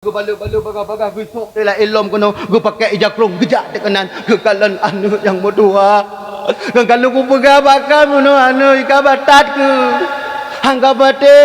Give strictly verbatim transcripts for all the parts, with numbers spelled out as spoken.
Geubalot-balot bagah-bagah geusok teuh lam ilom keunoe, geupakèk ija krông geujak teuh keunan keu kalon aneuk nyang meutuha. Ngon ka lôn kupeugah bak kamoe nyoe aneuk ka batat keuh. Han ka maté,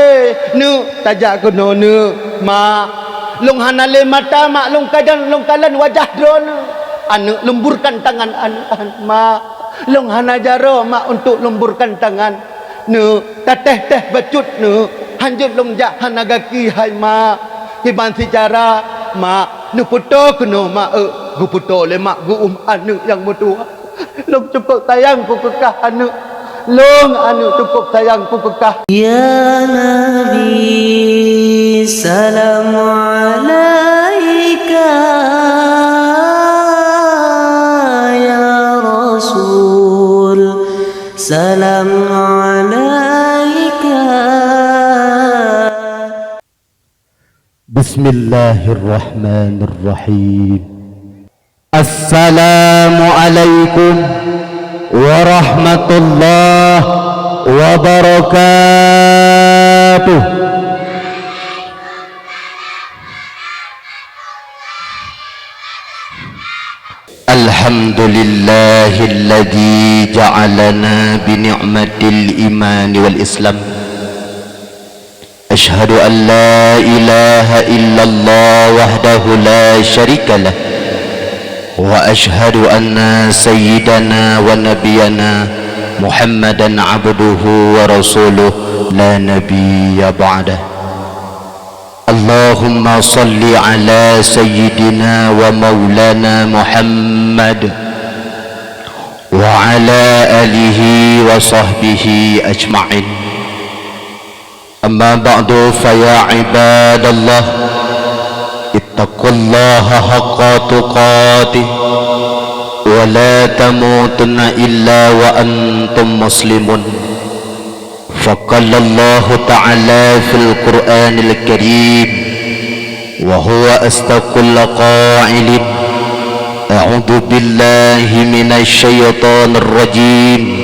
neuk, tajak keunoe neuk, mak. Lôn hana lé mata mak, lôn kajan lôn kalon wajah droeneuh. Aneuk, lemburkan tangan aneuk, mak. Lôn hana jaroe mak untuk lemburkan tangan. Neuk, tatéh-téh bacut neuk, hanjeuet lôn jak hana gaki hai mak. Kiban sicara mak, neupeutoe keunoe mak, eh, geupeutoe lé mak geuuem aneuk nyang meutuha. Lôn cukôp sayang kukeukah aneuk. Lôn aneuk cukôp sayang kukeukah. Ya Nabi, salam alaika, ya Rasul, salam alaika. Bismillahirrahmanirrahim. Assalamualaikum warahmatullahi wabarakatuh. Alhamdulillahilladzi ja'alana bi ni'matil imani wal islam. Asyhadu an la ilaha illallah wahdahu la syarika lah. Wa asyhadu anna sayyidana wa nabiyana Muhammadan abduhu wa rasuluh la nabiyya ba'dah. Allahumma salli ala sayyidina wa maulana Muhammad wa ala alihi wa sahbihi ajma'in. Amma ba'du, fa ya ibadallah, ittaqullaha haqqa tuqatih, wa la tamutunna illa wa antum muslimun. Fa qala Allahu ta'ala fil Qur'anil Karim, wa huwa asdaqul qailin, a'udzu billahi minasy syaithanir rajim.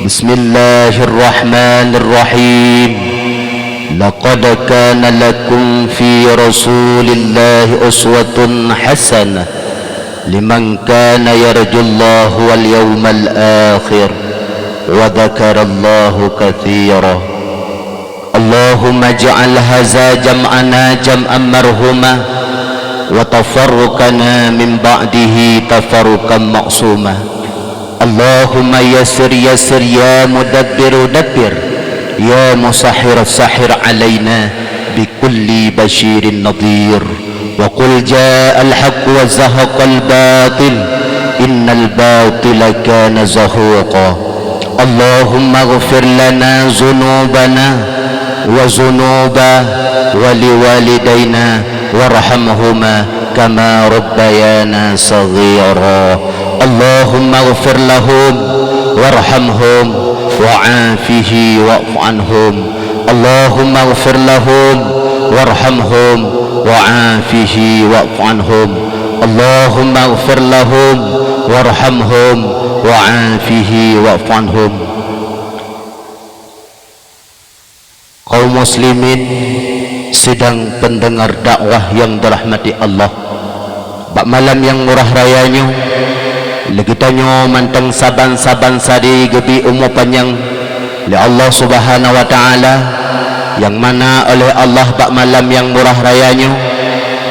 Bismillahirrahmanirrahim. Laqad kana lakum fi Rasulillahi uswatun hasanah liman kana yarjullaha wal yawmal akhir wa dzakarallaha katsira. Allahumma ij'al hadza jam'ana jam'an marhuma wa tafarruqana min ba'dihi tafarruqan ma'suma. Allahumma yassir yassir, ya mudabbiru dabbir, ya musahhir sahhir alaina bi kulli basyirin nadhir. Wa qul ja'al haqq wa zahaqal batil, innal batila kana zahuqa. Allahumma ighfir lana dzunubana wa dzunuba waliwalidaina warhamhuma kama rabbayana shaghira. Allahumma ighfir lahum warhamhum wa'afihi wa'fu anhum. Allahumma ighfir lahum warhamhum wa'afihi wa'fu anhum. Allahumma ighfir lahum warhamhum wa'afihi wa'fu anhum. Kaum muslimin sidang pendengar dakwah yang dirahmati Allah, bak malam nyang murah raya nyoe, lé geutanyoe mantong saban-saban sadé geubri umu panyang lé Allah Subhanahu wa Ta'ala, nyang mana oleh Allah bak malam nyang murah raya nyoe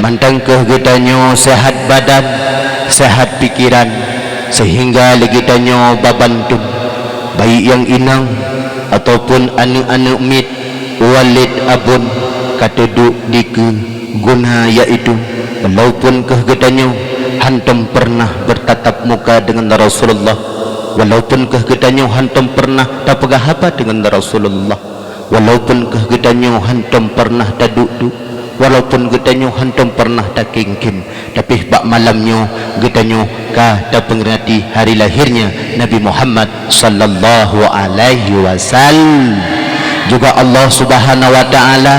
mantong kheueh geutanyoe seuhat badan, seuhat pikeran, seuhingga lé geutanyoe babantum, baik nyang inong ataupun aneuk-aneuk miet, walid abon ka teuduek dikeue guna, yaitu walaupun kheueh geutanyoe hantom peureunah beutatap muka deungon Rasulullah, walaupun kheueh geutanyoe hantom peureunah tapeugah haba deungon Rasulullah, walaupun kheueh geutanyoe hantom peureunah taduek-duek, walaupun geutanyoe hantom peureunah takieng-kieng, tapi bak malam nyoe geutanyoe ka tapeungeurati hari lahirnya Nabi Muhammad sallallahu alaihi wasallam. Juga Allah Subhanahu wa Ta'ala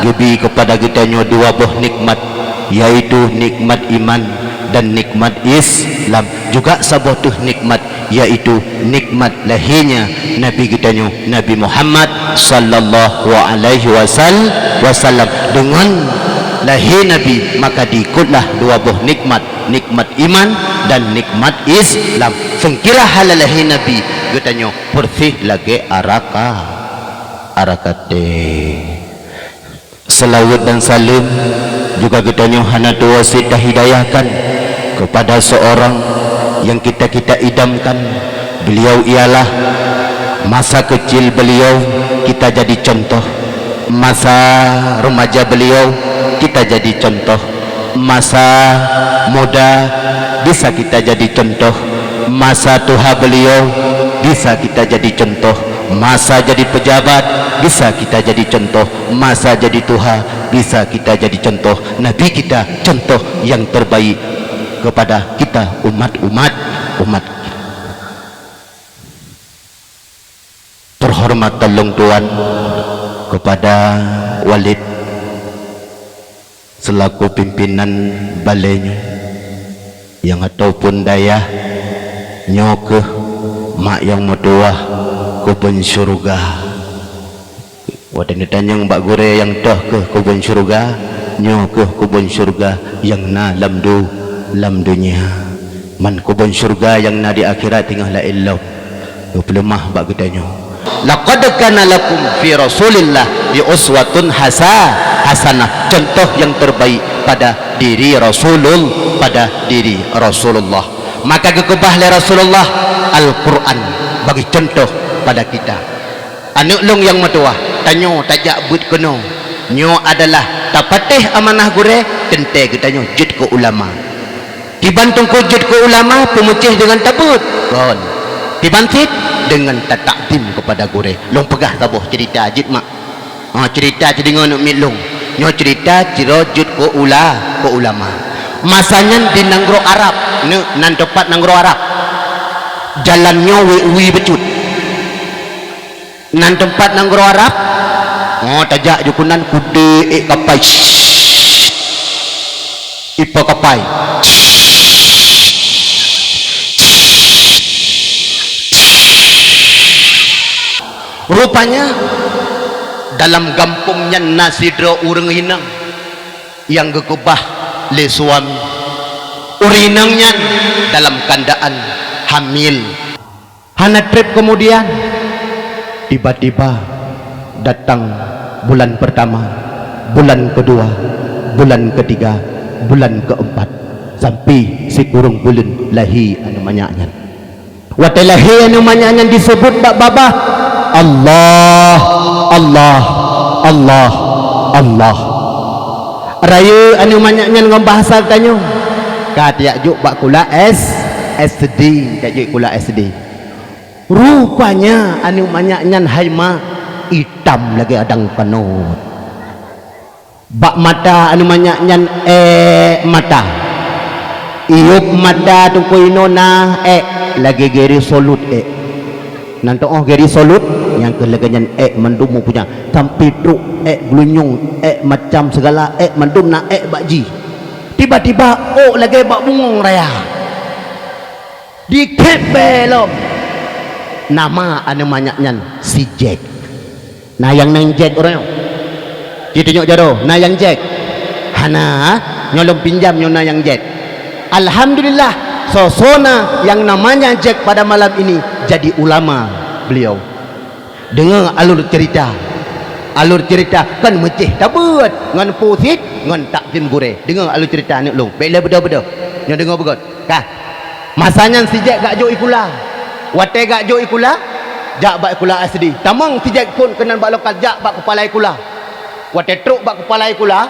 geubri keupada geutanyoe dua boh nikmat, yaitu nikmat iman dan nikmat Islam. Juga saboh teuh nikmat, yaitu nikmat lahirnya Nabi geutanyoe, Nabi Muhammad sallallahu alaihi wasal-, wasallam. Deungon lahé Nabi, maka diikutlah dua boh nikmat, nikmat iman dan nikmat Islam. Seungkira hana lahé Nabi, geutanyoe peureséh lagée araka, arakaté. Seulaweuet dan saleuem juga geutanyoe hana tuwoe sit tahidayahkan kepada seorang yang kita-kita idamkan. Beliau ialah masa kecil beliau kita jadi contoh, masa remaja beliau kita jadi contoh, masa muda bisa kita jadi contoh, masa tuha beliau bisa kita jadi contoh, masa jadi pejabat bisa kita jadi contoh, masa jadi tuha bisa kita jadi contoh. Nabi kita contoh yang terbaik kepada kita umat-umat, umat. Peuhormatan lôn tuan kepada Walid selaku pimpinan balée nyoe, nyang ataupun dayah nyoe keuh mak nyang meutuwah keubeuen syeuruga. Watée neutanyong bak gurée nyang toh keuh keubeuen syeuruga, nyoe keuh keubeuen syeuruga nyang na lam du-, lam donya. Man keubeuen syeuruga nyang na di akhirat teungoh laén lom. Geupeuleumah bak geutanyoe. Laqad kana lakum fi Rasulillah uswatun hasa-, hasanah, contoh yang terbaik pada diri Rasulul-, pada diri Rasulullah. Maka geukeubah lé Rasulullah Al-Quran bagi contoh pada kita. Aneuëk lôn nyang meutuwah, tanyoe tajak beuet keunoe. Nyoe adalah tapatéh amanah gurée, teuntée geutanyoe jeuet keu ulama. Kiban teungku jeuet keu ulama peumeucéh deungon tabeuet? Kon. Kiban cit deungon tatakzim keupada gurée. Lôn peugah saboh ceurita jeuet mak. Ha, ceurita cit deungoe aneuk miet lôn. Nyoe ceurita sidroe jeuet keu ula-, keu ulama. Masa nyan di nanggroe Arab, neuk nan teumpat nanggroe Arab. Jalan nyoe wie-wie bacut. Nan teumpat nanggroe Arab, oh, tajak jukeunan kudée ék kapai. Ipa kapai. Rupanya, dalam gampông nyan na sidroe ureuëng inong nyang geukeubah lé suami. Ureuëng inong nyan dalam keuadaan hamil. Hana treb keumudian, tiba-tiba datang bulan peurtama, bulan keudua, bulan keutiga, bulan keuempat, sampai sikureueng buleuen lahé aneuk manyak nyan. Watée lahé aneuk manyak nyan diseubut bak babah, "Allah, Allah, Allah, Allah." Rayeuk aneuk manyak nyan ngon bahasa geutanyoe, ka tajak jok bak kula S-, SD, tajak jok kula SD. Rupanya aneuk manyak nyan hai ma itam lagée adang kanot. Bak mata aneuk manyak nyan ék mata. Iôb mata teungku inoe na ék lagée geri solut ék. Nan teuôh geri solut nyang keuh lagée nyan ék mandum mupunya. Sampai trok ék geulinyueng, ék macam segala ék mandum na ék bak jih. Tiba-tiba ôk lagée bak bungong raya. Dikheun bée lom. Nama aneuk manyak nyan si Jack. Na nyang nan Jack uroe nyoe? Jitunyok jaroe, na nyang Jack? Hana, nyoe lôn pinjam nyoe na nyang Jack. Alhamdulillah, soe-soe na nyang namanya Jack pada malam ini jadi ulama beliau. Deungoe alur cerita. Alur cerita kan meucéh tabeuet ngon pusit ngon takzim gurée. Deungoe alur cerita aneuk lôn. Bék lé beudôh-beudôh. Nyoe deungoe beugét. Ka. Masa nyan si Jack gak jok ikula. Watée gak jok ikula, jak bak ikula SD. Tamong si Jack phon keunan bak lokal jak bak keupala ikula. Watée trok bak keupala ikula,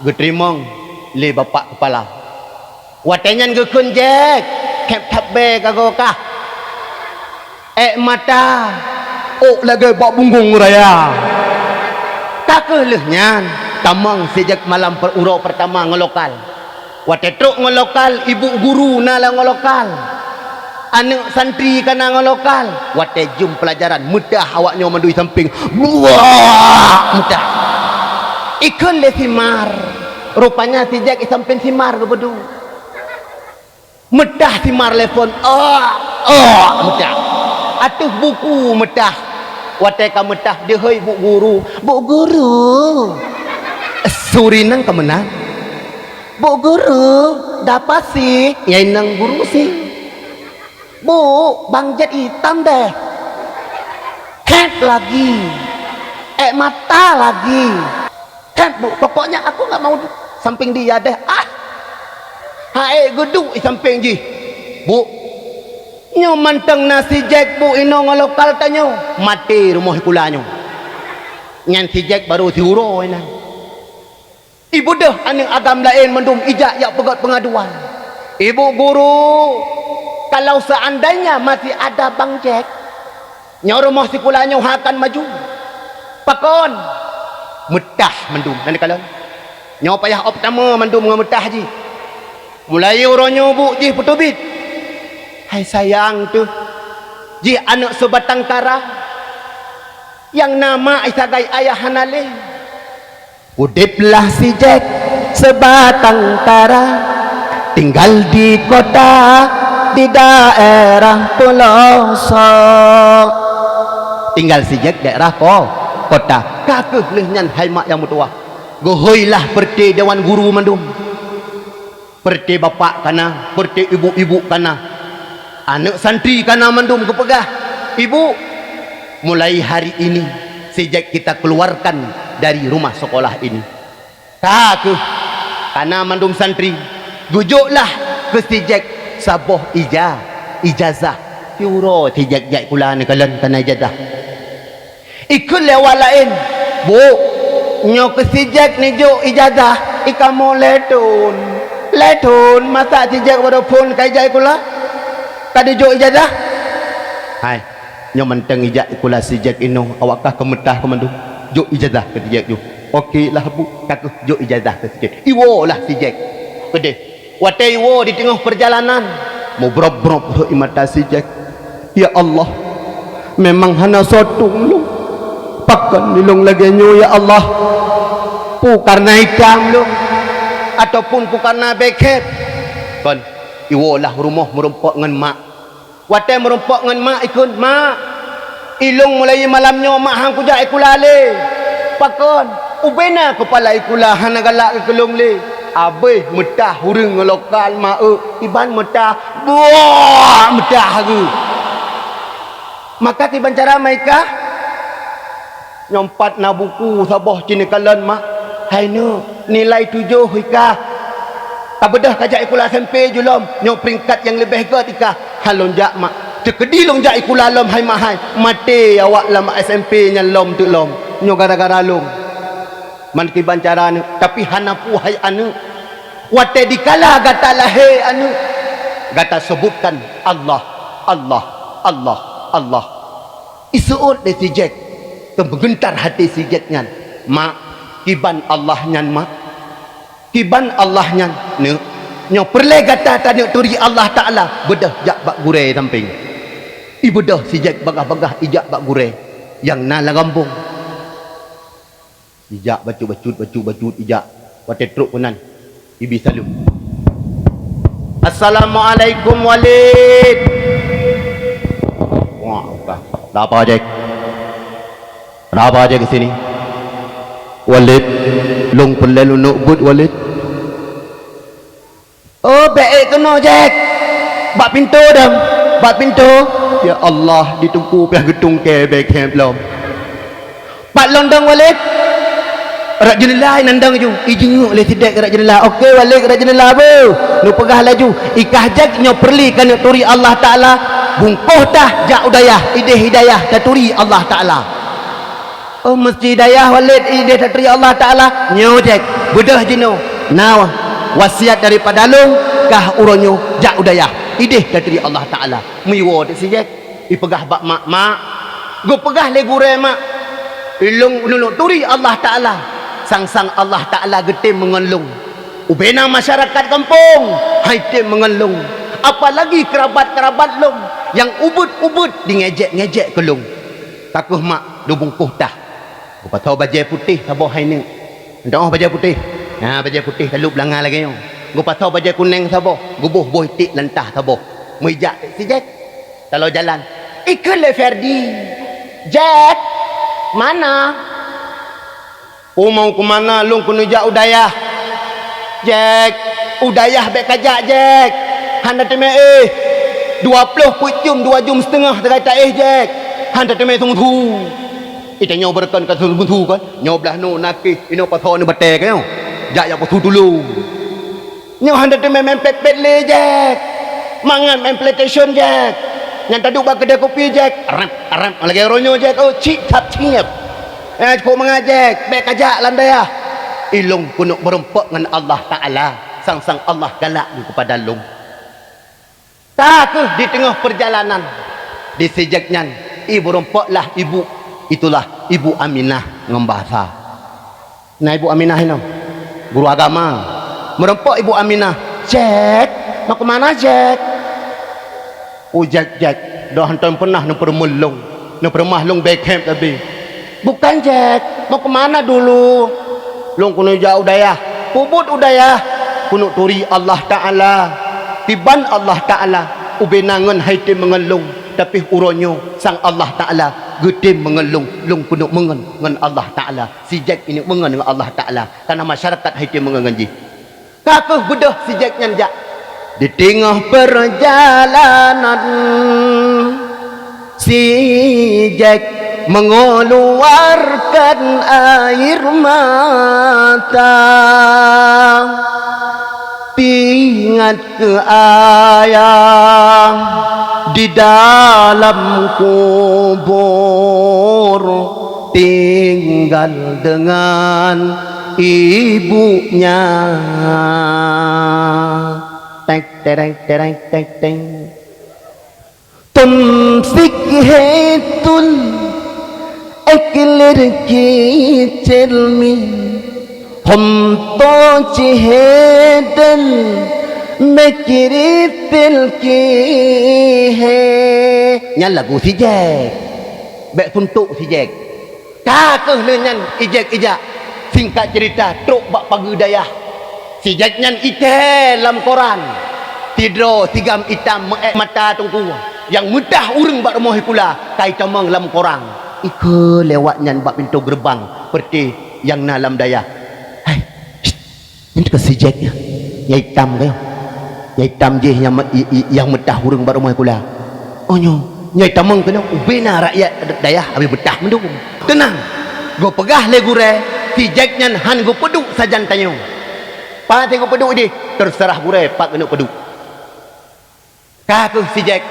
geuteurimong lé bapak keupala. Watée nyan geukheun Jack, khép that bée ka goe kah. Ék mata, ôk lagée bak bungong raya. Ka kheueh lheueh nyan, tamong si Jack malam per-, uroe peurtama ngon lokal. Watée trok ngon lokal, ibu guru na lam ngon lokal. Aneuk santri ka na ngon lokal. Watée jeuem peulajaran, meutah awak nyoe mandum sampéng. Buah! Meutah. Ikheun lé si Mar. Rupanya si Jack i sampéng si Mar geubeudu. Meutah si Mar lé phon. Oh, oh, meutah. Ateueh buku meutah. Watée ka meutah, jihôi bu guru. Bu guru. Suri nang ka meunan. Bu guru, dapa sih? Nyai nang guru sih. Bu, Bang Jek itam deh. Hét lagi. Ék mata lagi. Hét, Bu, pokoknya aku nggak mau samping dia deh. Ah. Hai geuduk di samping jih. Bu, nyoe mantong na si Jek, Bu, inoe ngon lokal tanyoe. Maté rumoh sikula nyoe. Nyan si Jek baru siuroe nyan. Ibeudôh aneuk agam laén mandum ijak jak peugét peungaduan. Ibu guru, kalau seandainya masih ada Bang Jek, nyoe rumoh sikula nyoe akan maju. Pakon? Meutah mandum. Nyan kalon. Nyoe payah optame mandum ngon meutah jih. Mulai uroe nyoe Bu jih peuteubiet. Hai sayang teuh. Jih aneuk seubatang kara. Nyang na mak sagai ayah hana lé. Udeb lah si Jek seubatang kara, tinggal di kota, di daerah pelosok. Tinggal si Jek daerah ko-, kota. Ka keuh lheueh nyan hai mak nyang meutuwah. Geuhôi lah peureuté dewan guru mandum. Peureuté bapak kana, peureuté ibu-ibu kana, aneuk santri kana mandum geupeugah, "Ibu, mulai hari ini si Jek kita keluarkan dari rumah sekolah ini." Ka keuh, kana mandum santri, geujok lah keu si Jek saboh ija-, ijazah. Siuroe si Jek jak sikula neukalon kana ijazah. Ikheun lé awak laén, "Bu, nyoe keu si Jek neujok ijazah, i kamoe lhèe thon. Lhèe thon, masa si Jek baru phôn ka ijak sikula, ka neujok ijazah?" Hai, nyoe mantong ijak sikula si Jek inoe, awak kah keumeutah keu mandum. Jok ijazah keu si Jek ju. Oke lah, Bu, ka keuh jok ijazah keu si Jek. Iwoe lah si Jek. Keudeh. Watèe iwoe di teungoh peurjalanan, meubrôb-brôb rhot ie mata si Jek. Ya Allah, memang hana soe tueng lôn. Pakon lôn lagèe nyoe, ya Allah? Peue kareuna itam lôn, ataupun peue kareuna bèe khèb? Kon, iwoe lah rumoh meurumpok ngon mak. Watèe meurumpok ngon mak ikheun, "Mak, ilôn mulai malam nyoe mak han kujak sikula lé." "Pakon?" "Ubena keupala sikula hana galak keu lôn lé." Abéh meutah ureueng ngon lokal mak eu, iban meutah, buah meutah geuh. Maka kiban cara mak ikah? Nyoe pat na buku saboh ci neukalon mak. Hai neuk, nilai tujoh ikah. Ka beudôh ka jak sikula S M P ju lom, nyoe peringkat nyang leubeh gèt ikah. Han lôn jak mak. Teukeudi lôn jak sikula lom hai mak hai, maté awak lam S M P nyan lom teuk lom. Nyoe gara-gara lôn. Man kiban cara neuk, tapi hana peue hai aneuk. Watèe dikala gata lahé aneuk, gata seubutkan Allah, Allah, Allah, Allah. Iseuôt lé si Jek, teumeugeuntar até si Jek nyan, "Mak, kiban Allah nyan, Mak? Kiban Allah nyan, Neuk? Nyoe peureulèe gata taneuk turi Allah Taala, beudôh jak bak gurèe sampéng." Ibeudôh si Jek bagah-bagah ijak bak gurèe nyang na lam gampông. Ijak bacut-bacut, bacut-bacut ijak. Watèe trôk keunan, ibi saleuem. "Assalamualaikum, Walid." Wah, ka. "Ada apa, Jek? Ada apa, Jek, ke sini?" "Walid, lôn peureulèe lôn neuk beuet, Walid." "Oh, bèk ék keunoe, Jek. Bak pintoe dong, bak pintoe." Ya Allah, di teungku piah geutungkée bèk khép lom. "Pat lôn dong, Walid?" "Rot jeuneula nyan dong ju." Ijingeuk lé si Jek rot jeuneula. "Oke, Walid, rot jeuneula beuh." Neupeugah laju, "Ikah Jek nyoe peureulèe keuneuk turi Allah Taala, bungkôh tah jak u dayah, idéh i dayah taturi Allah Taala." "Oh, meusti dayah, Walid, idéh taturi Allah Taala." "Nyoe, Jek, beudôh jinoe. Na wasiat daripada lôn, kah uroe nyoe jak u dayah, idéh taturi Allah Taala." Meuwoe teuk si Jek, ipeugah bak mak, "Mak," geupeugah lé gurèe mak, "ilôn neuk turi Allah Taala. Sang-sang Allah Taala geutem meungon lôn. Ubena masyarakat gampông han item meungon lôn, apalagi keurabat-keurabat lôn nyang ubit-ubit dingejek-ngejek keu lôn. Ka keuh mak, neubungkôh tah." Geupasoe bajèe putéh saboh hai neuk. Teu'oh bajèe putéh. Ha, bajèe putéh taleueb langa lagèe nyoe. Geupasoe bajèe kunéng saboh, geuboh boh iték lam tah saboh. Meujak si Jek. Talo jalan. Ikheun lé Ferdi, "Jek, mana?" "Umau keumana lôn keuneuk jak u dayah?" "Jack, u dayah bèk kajak, Jack. Hana teumé éh. Dua ploh peuet jeuem, dua jeuem siteungoh tagai taéh, Jack. Hana teumé seumeusue." Ita nyoe beureukan ka seumeusue kan? Nyoe blah noe nakeuh, inoe pasoe neubatèe ka nyoe. Jak, jak peusu tulông. "Nyoe hana teumé main pet-pet lé, Jack. Mangat main PlayStation, Jack. Nyang taduek bak keudè kupi, Jack. Rep, rep, lagèe uroe nyoe, Jack. Oh, cip, tap, ciep. Eh, cukôp mangat, Jack. Bèk kajak lam dayah." "Ilôn keuneuk meurumpok ngon Allah Taala. Sang-sang Allah galak keupada lôn." Ka kheueh di teungoh peurjalanan, di si Jack nyan, i meurumpok lah ibu, itulah Ibu Aminah ngon Bah Sa. Na Ibu Aminah inoe, guru agama. Meurumpok Ibu Aminah, "Jack, mau kemana, Jack?" "Oh, Jack, Jack, dah hantom peunah neupeurumoh lôn, neupeurumoh lôn bèk khép leubeh." "Bukan, Jack, mau kemana dulu?" "Lôn keuneuk jak u dayah." "Peubuet u dayah?" "Keuneuk turi Allah Taala. Kiban Allah Taala ubena ngon hai tém meungon lôn, tapi uroe nyoe sang Allah Taala geutém meungon lôn, lôn keuneuk meungon ngon Allah Taala." Si Jack ineuk meungon ngon Allah Taala, karena masyarakat hai tém meungon ngon jih. Ka kheueh beudôh si Jack nyan jak. Di teungoh peurjalanan, si Jack mengeluarkan air mata. Teuingat keu ayah di dalam kubur, tinggal dengan ibunya. Teng, tereng, tereng, teng, teng. Tumsik hai thôn, ék lheueh kicil mi. Hom tô cihê deuh, meuciripil kihê. Nyan lagu si Jack. Bèk suntok si Jack. Ka kheueh lheueh nyan i Jack ijak. Singkat cerita, trok bak pageue dayah. Si Jack nyan ikèe lam koran. Sidroe sigam itam meuék mata teungku, nyang meutah ureueng bak rumoh sikula, ka itamong lam koran. Ikheun lewat nyan bak pintoe geureubang, peureuté nyang na lam dayah. "Hai, shh, nyan ka si Jack nyan. Nyang itam ka nyoe. Nyang itam jih nyang me-, i, i, nyang meutah ureueng bak rumoh sikula." "Oh, nyoe, nyoe tamong keunoe, ubena rakyat dayah habéh beutah mandum." Teunang, geupeugah lé gurèe, si Jack nyan han geupeuduek sajan tanyoe. Pat si geupeuduek idéh, teuseurah gurèe pat keuneuk peuduek. Ka kheueh si Jack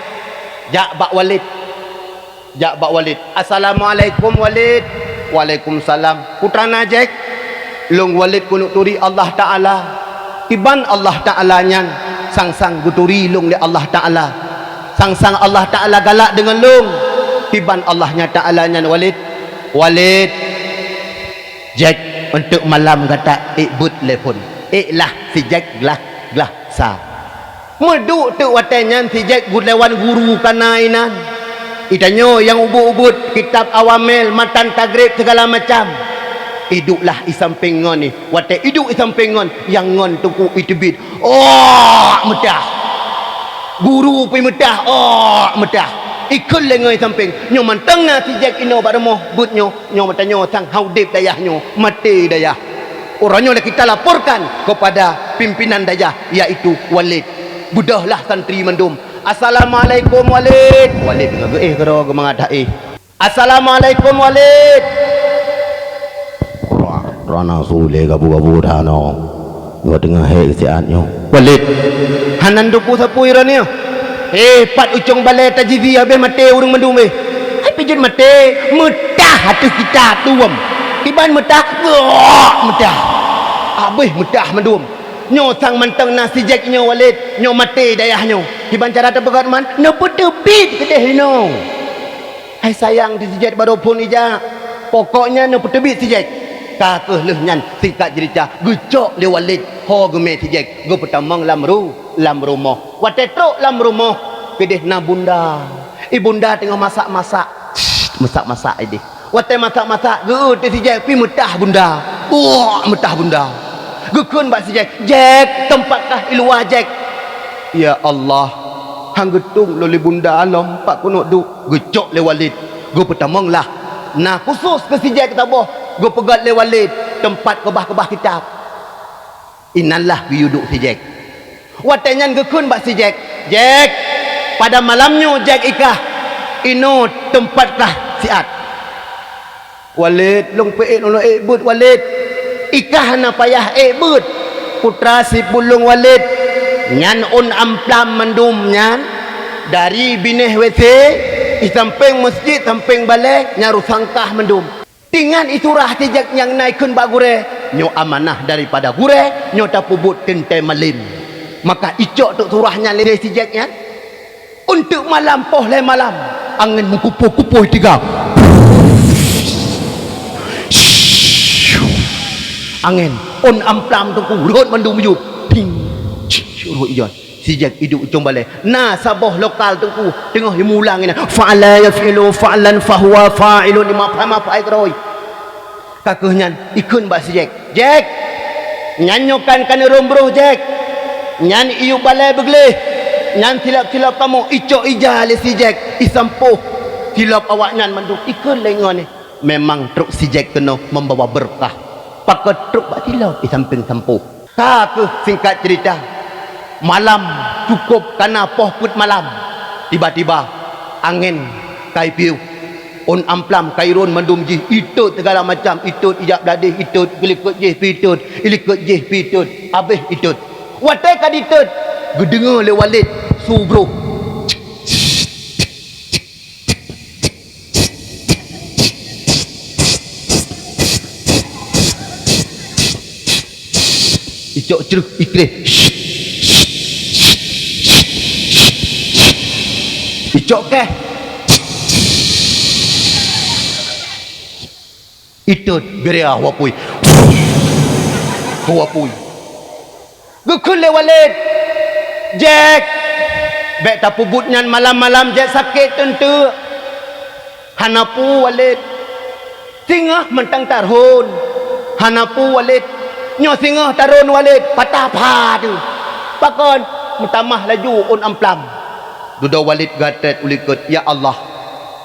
jak bak Walid. Jak bak Walid. "Assalamualaikum, Walid." "Waalaikumsalam. Peue teuma, Jack?" "Lôn Walid keuneuk turi Allah Taala. Kiban Allah Taala nyan, sang-sang geuturi lôn lé Allah Taala. Sang-sang Allah Taala galak deungon lôn. Kiban Allah nya Taala nyan, Walid." "Walid, Jack, untuk malam gata ék beuet lé phôn. Ék lah si Jack glah, glah sa." Meuduek teuk watèe nyan si Jack geulewat guru ka na inan. Itanyoe nyang ubeuet-ubeuet kitab awamel, matan tagrib, sigala macam. Iduek lah i sampéng ngon nyan. Watèe iduek i sampéng ngon, nyang ngon teungku iteubiet. Oh, meutah. Guru pih meutah, oh, meutah. Ikheun lé ngon i sampéng. Nyoe mantong na si Jack inoe bak rumoh beuet nyoe. Nyoe meutanyoe sang ha udeb dayah nyoe, maté dayah. Uroe nyoe lé kita laporkan kepada pimpinan dayah, yaitu Walid. Beudôhlah santri mandum. "Assalamualaikum, Walid." Walid teungoh geuéh keudroe geumangat that éh. "Assalamualaikum, Walid." Wah, rana su lé gabu-gabu that nyoe. Nyoe teungoh hék siat nyoe. "Walid, hana neuteupeue sapeue droeneuh. Eh, pat ucong balèe tajizi habéh maté ureueng mandum, eh. Hai pih jeuet maté, meutah ateueh kita tuwom. Kiban meutah, gok meutah. Habéh meutah mandum. Nyoe sang mantong na si Jack nyoe, Walid. Nyoe maté dayah nyoe. Kiban cara tapeugöt man, neupeuteubiet keudéh inoe." Hai sayang, si Jack barô phôn ijak. Pokoknya neupeuteubiet si Jack. Ka kheueh lheueh nyan, singkat cerita, geucok lé Walid ho geumè si Jack, geupeutamong lam ru-, lam rumoh. Watèe trok lam rumoh, keudéh na bunda. I bunda teungoh masak-masak. Masak-masak idéh. Watèe masak-masak, geuôt si Jack pih meutah bunda. Buak meutah bunda. Geukheun bak si Jack, "Jack, teumpatkah i luwa, Jack?" "Ya Allah, han geutueng lôn lé bunda lom pat keuneuk duek." Geucok lé Walid, geupeutamong lah. Na khusos keu si Jack saboh, geupeugöt lé Walid. teumpat keubah-keubah kitab. Inan lah geuyue duek si Jack. Watée nyan geukheun bak si Jack, "Jack, pada malam nyoe Jack ikah, inoe teumpat kah siat." "Walid, lôn peuék lôn ék beuet, Walid." "Ikah hana payah ék beuet, putra sipulung Walid. Nyan ôn amplam mandum nyan, dari binéh W C, i sampéng meuseujid, sampéng balée, nyan rusang kah mandum. Tingat isurah si Jack nyang na ikheun bak gurée, nyoe amanah daripada gurée, nyoe tapeubuet teuntée malem. Maka icok teuk surah nyan lé si Jack nyan." Eunteuk malam poh lhée malam, angén meukupoh-kupoh tiga. Angén, ôn amplam teungku, rhot mandum jeuet. Ting, rhot ijon. Si Jack iduek i cong balée. Na saboh lokal teungku, teungoh imulang inan. Fa'ala yaf'ilu fa'lan fahuwa fa'ilun, lima, lima fa'il keurôi. Ka kheueh nyan, ikheun bak si Jack, "Jack, nyan nyoe kan ka neurhom broh, Jack. Nyan iyup balée beugleh. Nyan silop-silop kamoe." Icok ija lé si Jack, isampoh silop awaknyan mandum. Ikheun lé ngon, memang trok si Jack keunoe membawa berkah. Pakon trok bak silop, i sampéng sampoh. Ka kheueh singkat cerita, malam cukôp kana poh peuet malam, tiba-tiba angén ka ipiôh, ôn amplam ka irôn mandum jih, itot segala macam, itot ijak bladeh, itot likot jih pi itot, likot jih pi itot, habéh itot. Watée ka ditot, geudeungoe lé Walid su broh. Icok creueh, ikreh. Icok keh. Itot, geuriah wapui. Wapui. Geukheun lé Walid, "Jack, bék tapeubuet nyan malam-malam, Jack, sakét teunteuk." "Hana peue, Walid. Singoh mantong tarhon." "Hana peue, Walid. Nyoe singoh tarhon, Walid, patah pha teuh." "Pakon?" Meutamah laju ôn amplam. Dudoe Walid geutrét u likot, "Ya Allah,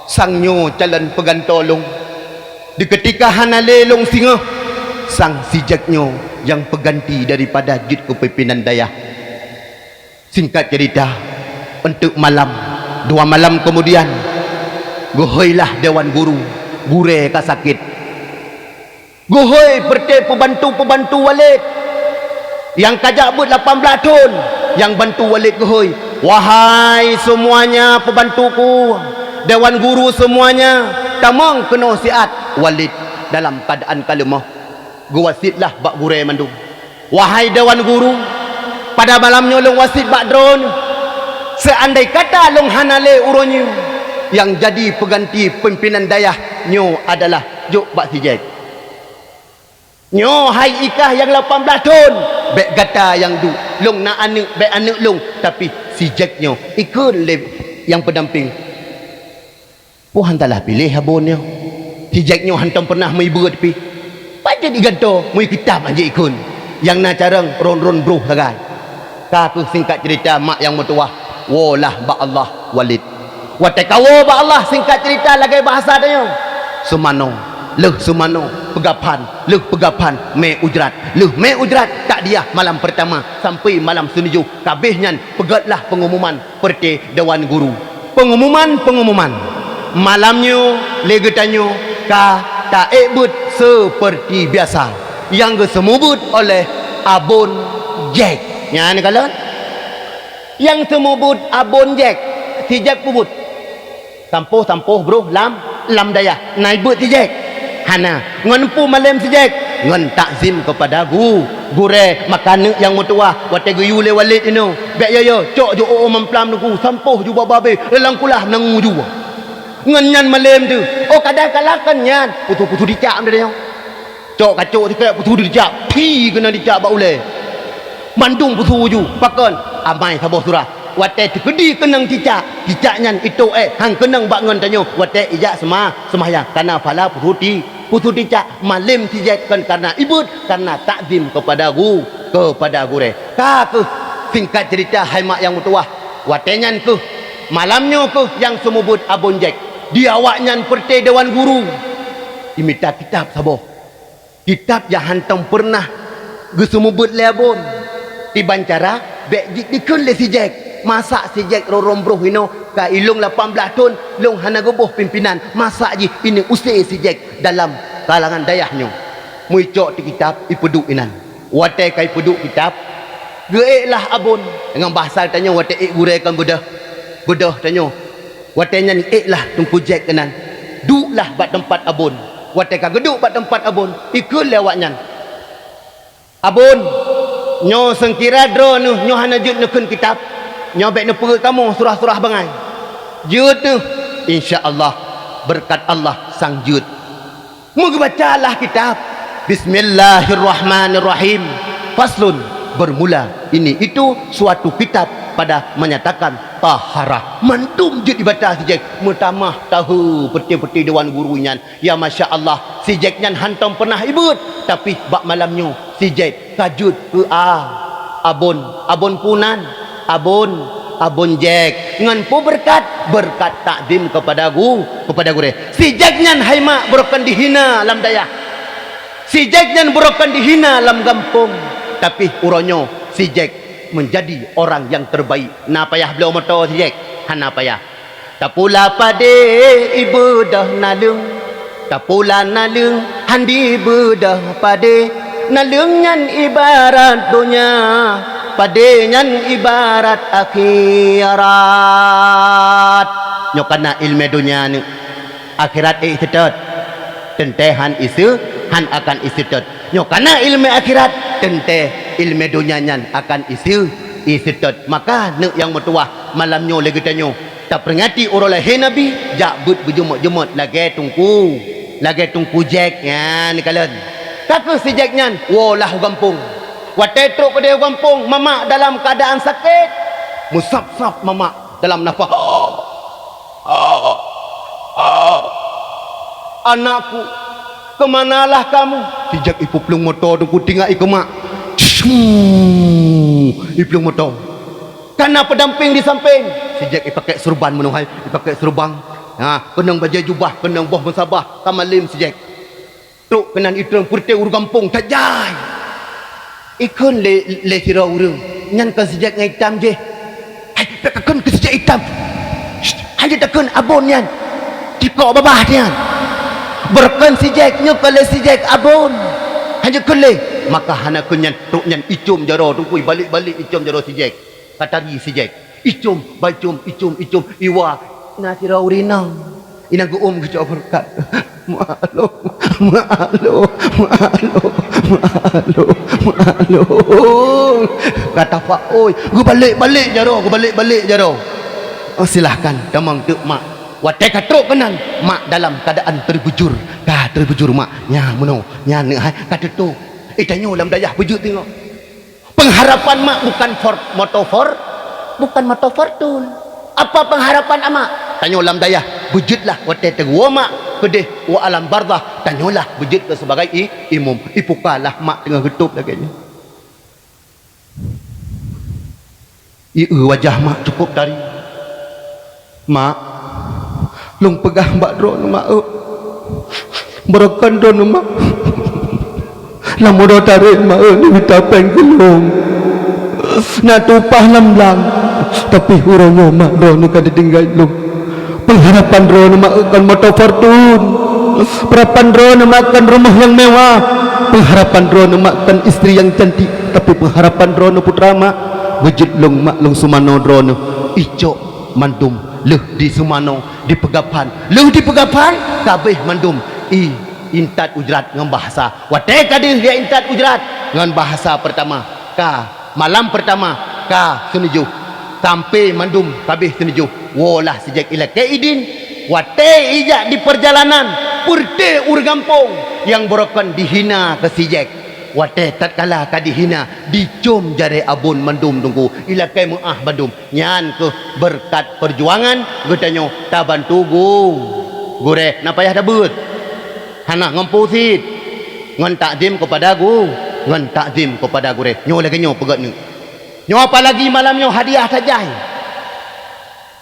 sang nyoe calon peugantoe lôn. Di keutika hana lé lôn singoh, sang si Jack nyoe nyang peuganti daripada jeuet keu pimpinan dayah." Singkat cerita, eunteuk malam, dua malam keumudian, geuhoilah dewan guru, gurée ka sakét. Geuhôi peureuté peubantu-peubantu Walid nyang ka jak beuet lapan blaih thon, nyang bantu Walid geuhôi, "Wahai seumuanya peubantuku, dewan guru seumuanya, tamong keunoe siat." Walid dalam keuadaan ka leumoh, geuwasietlah bak gurée mandum, "Wahai dewan guru, pada malam nyoe lôn wasiet bak droeneuh, seuandai kata lôn hana lé uroe nyoe, nyang jadi peuganti pimpinan dayah nyoe adalah jok bak si Jack. Nyoe hai ikah nyang lapan blaih thon, bék gata nyang duek. Lôn na aneuëk, bék aneuëk lôn, tapi si Jack nyoe ikheun lé nyang peudampéng." Peue han salah piléh abon nyoe. Si Jack nyoe hántom peureunah meubeuet pih. Pat jeuet igantoe, meukeutam han jeuet ikheun. Nyang na carông ron-ron broh sagai. Ka kheueh singkat cerita mak nyang meutuwah, woelah bak Allah Walid. Watée ka woe bak Allah, singkat cerita lagée bahasa tanyoe, seumanoe, lheueh seumanoe, peugaphan, lheueh peugaphan, mé ujrat, lheueh mé ujrat, takdiah malam peurtama sampai malam sinujoh, ka abéh nyan peugötlah peungumuman peureuté dewan guru. Peungumuman-peungumuman, malam nyoe lé geutanyoe ka taék beuet seupeurti biasa nyang geuseumeubeuet oleh Abon Jack. Nyan kalon. Nyang seumeubeuet Abon Jack, si Jack peubuet. Sampôh-sampôh broh lam, lam dayah, na ibeuet si Jack? Hana. Ngon peue malém si Jack? Ngon takzim keupada gu-, gurée, maka aneuëk nyang meutuwah, watée geuyue lé Walid inoe, bék yo-yo, cok ju ôh mamplam teungku, sampôh ju babah abéh, lam kulah meunangu ju. Ngon nyan malém teuh, oh kadang kalah kon nyan, putôh-putôh dicak meudeh nyoe. Cok kacok sikrék peusu dicak, phi keunan dicak bak ulée. Mandum peusu ju, pakon? Amai saboh surah. Watée teukeudi keunong cicak, cicak nyan itôk éh, han keunong bak ngon tanyoe. Watée ijak seuma-, seumahyang, kana phala peusu ti-, peusu cicak, malém si Jack kon kareuna ibeuet, kareuna takzim keupada gu-, keupada gurée. Ka kheueh singkat cerita hai mak nyang meutuwah. Watée nyan kheueh, malam nyoe kheueh nyang seumeubeuet Abon Jack. Di awaknyan peureuté dewan guru, imita kitab saboh. Kitab nyang hántom peureunah geuseumeubeuet lé Abon. Kiban cara bék jeuet dikheun lé si Jack. Masa si Jack rhom-rhom broh inoe ka ilong lapan blaih thon, lôn hana geuboh pimpénan. Masa jih ineuk usé si Jack dalam kalangan dayah nyoe. Meuicok teuh kitab, ipeuduek inan. Watée ka ipeuduek kitab, geuék lah Abon. Deungon bahasa tanyoe watée ék gurée kan beudôh. Beudôh tanyoe. Watée nyan ék lah Teungku Jack keunan. Duek lah bak teumpat Abon. Watée ka geuduek bak teumpat Abon, ikheun lé awaknyan, "Abon, nyoe seungkira droeneuh nyoe hana jeuet neukheun kitab, nyoe bék neupeugét kamoe surah-surah bangai. Jeuet neuh, insya Allah, beureukat Allah sang jeuet." Meugeubaca lah kitab. Bismillahirrahmanirrahim. Faslun, bermula ini itu suatu kitab pada menyatakan taharah. Mandum jeuet ibaca si Jack, meutamah tahe peuté-peuté dewan guru nyan. Ya masya Allah, si Jack nyan hántom peureunah ibeuet, tapi bak malam nyoe si Jack ka jeuet keu a Abon, Abon punan, Abon, Abon Jack. Ngon peue beureukat? Beureukat takzim keupada gu-, keupada gurée. Si Jack nyan hai mak beureukan dihina lam dayah. Si Jack nyan beureukan dihina lam gampông. Tapi uroe nyoe si Jack menjadi orang yang terbaik. Na payah bloe moto si Jack? Hana payah. Tapula padé ibeudôh naleueng, tapula naleueng hán dibeudôh padé. Naleueng nyan ibarat donya, padé nyan ibarat akhirat. Nyoe kana ileumé donya nyoe, akhirat ék iseutôt. Teuntée hán iseutôt, hán akan iseutôt. Nyoe kana ileumé akhirat, teuntée ileumé donya nyan akan iseutôt, iseutôt. Maka neuk nyang meutuwah, malam nyoe lé geutanyoe tapeuringati uroe lahé Nabi, jak beuet beujeumeut-jeumeut lagée Teungku, lagée Teungku Jack nyan kalon. Ka kheueh si Jack nyan woe lah u gampông. Watée trok keudeh u gampông, mamak dalam keuadaan sakét. Meusab-sab mamak dalam nafah. "Anakku, ke manalah kamu?" Si Jack ipeuplueng moto Teungku, teuingat ikeu mak. Cuu, iplueng moto. Kana peudampéng di sampéng. Si Jack ipaké seureuban meunoe hai, ipaké seureuban. Ha, keunong bajée jubah, keunong boh meusabah, ka malem si Jack. Trok keunan itreun peureute ureuëng gampông tajai. Ikheun lé, lé sidroe ureuëng, "Nyan kon si Jack nyang itam jih." "Hai, bék kakheun keu si Jack itam. Syh, hana takheun Abon nyan. Tikok babah nyan. Beureukan si Jack, nyoe kon lé si Jack Abon. Hana kheun lé." Maka hana kheun nyan, trok nyan icom jaroe Teungku, ibalek-balek icom jaroe si Jack. Ka tari si Jack. Icom, baicom, icom, icom, iwa. Na sidroe ureuëng inong. Inong geuom geucok beureukat. "Mak lôn, mak lôn, mak lôn, mak lôn, mak lôn." Ka tapak, oi, geubalek-balek jaroe, geubalek-balek jaroe. "Oh, silahkan, tamong teuk, Mak." Watée ka trok keunan, mak dalam keuadaan terbujur. Ka terbujur mak. Nyan meunoe, nyan neuh hai, ka teutôp. Eh, tanyoe lam dayah beujeuet teungoh. Pengharapan mak bukan for-, moto for-, bukan moto Fortune. Apa pengharapan amak? Tanyoe lam dayah, beujeuetlah watée teuwoe mak keudeh u alam barzah, tanyoe lah beujeuet keu sebagai i-, imum. Ipukalah mak teungoh geutôp lagée nyoe. Ieu wajah mak cukup tari. "Mak, lôn peugah bak droeneuh mak eu, beureukan droeneuh mak. Lam uroe tarek mak eu, neumita péng keu lôn. Na tupaih lam blang, tapi uroe nyoe mak droeneuh ka ditinggai lôn. Pengharapan droeneuh mak eu kon moto Fortune. Pengharapan droeneuh mak kon rumoh nyang mewah. Pengharapan droeneuh mak kon istri nyang cantik, tapi pengharapan droeneuh putra mak. Beujeuet lôn mak lôn seumanoe droeneuh." Icok mandum lheueh diseumanoe, dipeugaphan. Lheueh dipeugaphan, ka abéh mandum i-, intat ujrat ngon bahasa. Watée ka deuh intat ujrat ngon bahasa peurtama, ka malam peurtama ka seunujoh, sampoe mandum ka abéh seunujoh. Woe lah si Jack ilakée idin. Watée ijak di peurjalanan, peureute ureuëng gampông nyang beureukan dihina keu si Jack. Watée tatkala ka dihina, dicom jarée Abon mandum Teungku, ilakée meuáh bandum. Nyan kheueh beureukat peujuangan geutanyoe tabantu gu-, gurée. Na payah tabeuet. Hana ngon pusit. Ngon takzim keupada gu-, ngon takzim keupada gurée. Nyoe lagée nyoe peugét neuh. Nyoe apalagi malam nyoe hadiah that jai.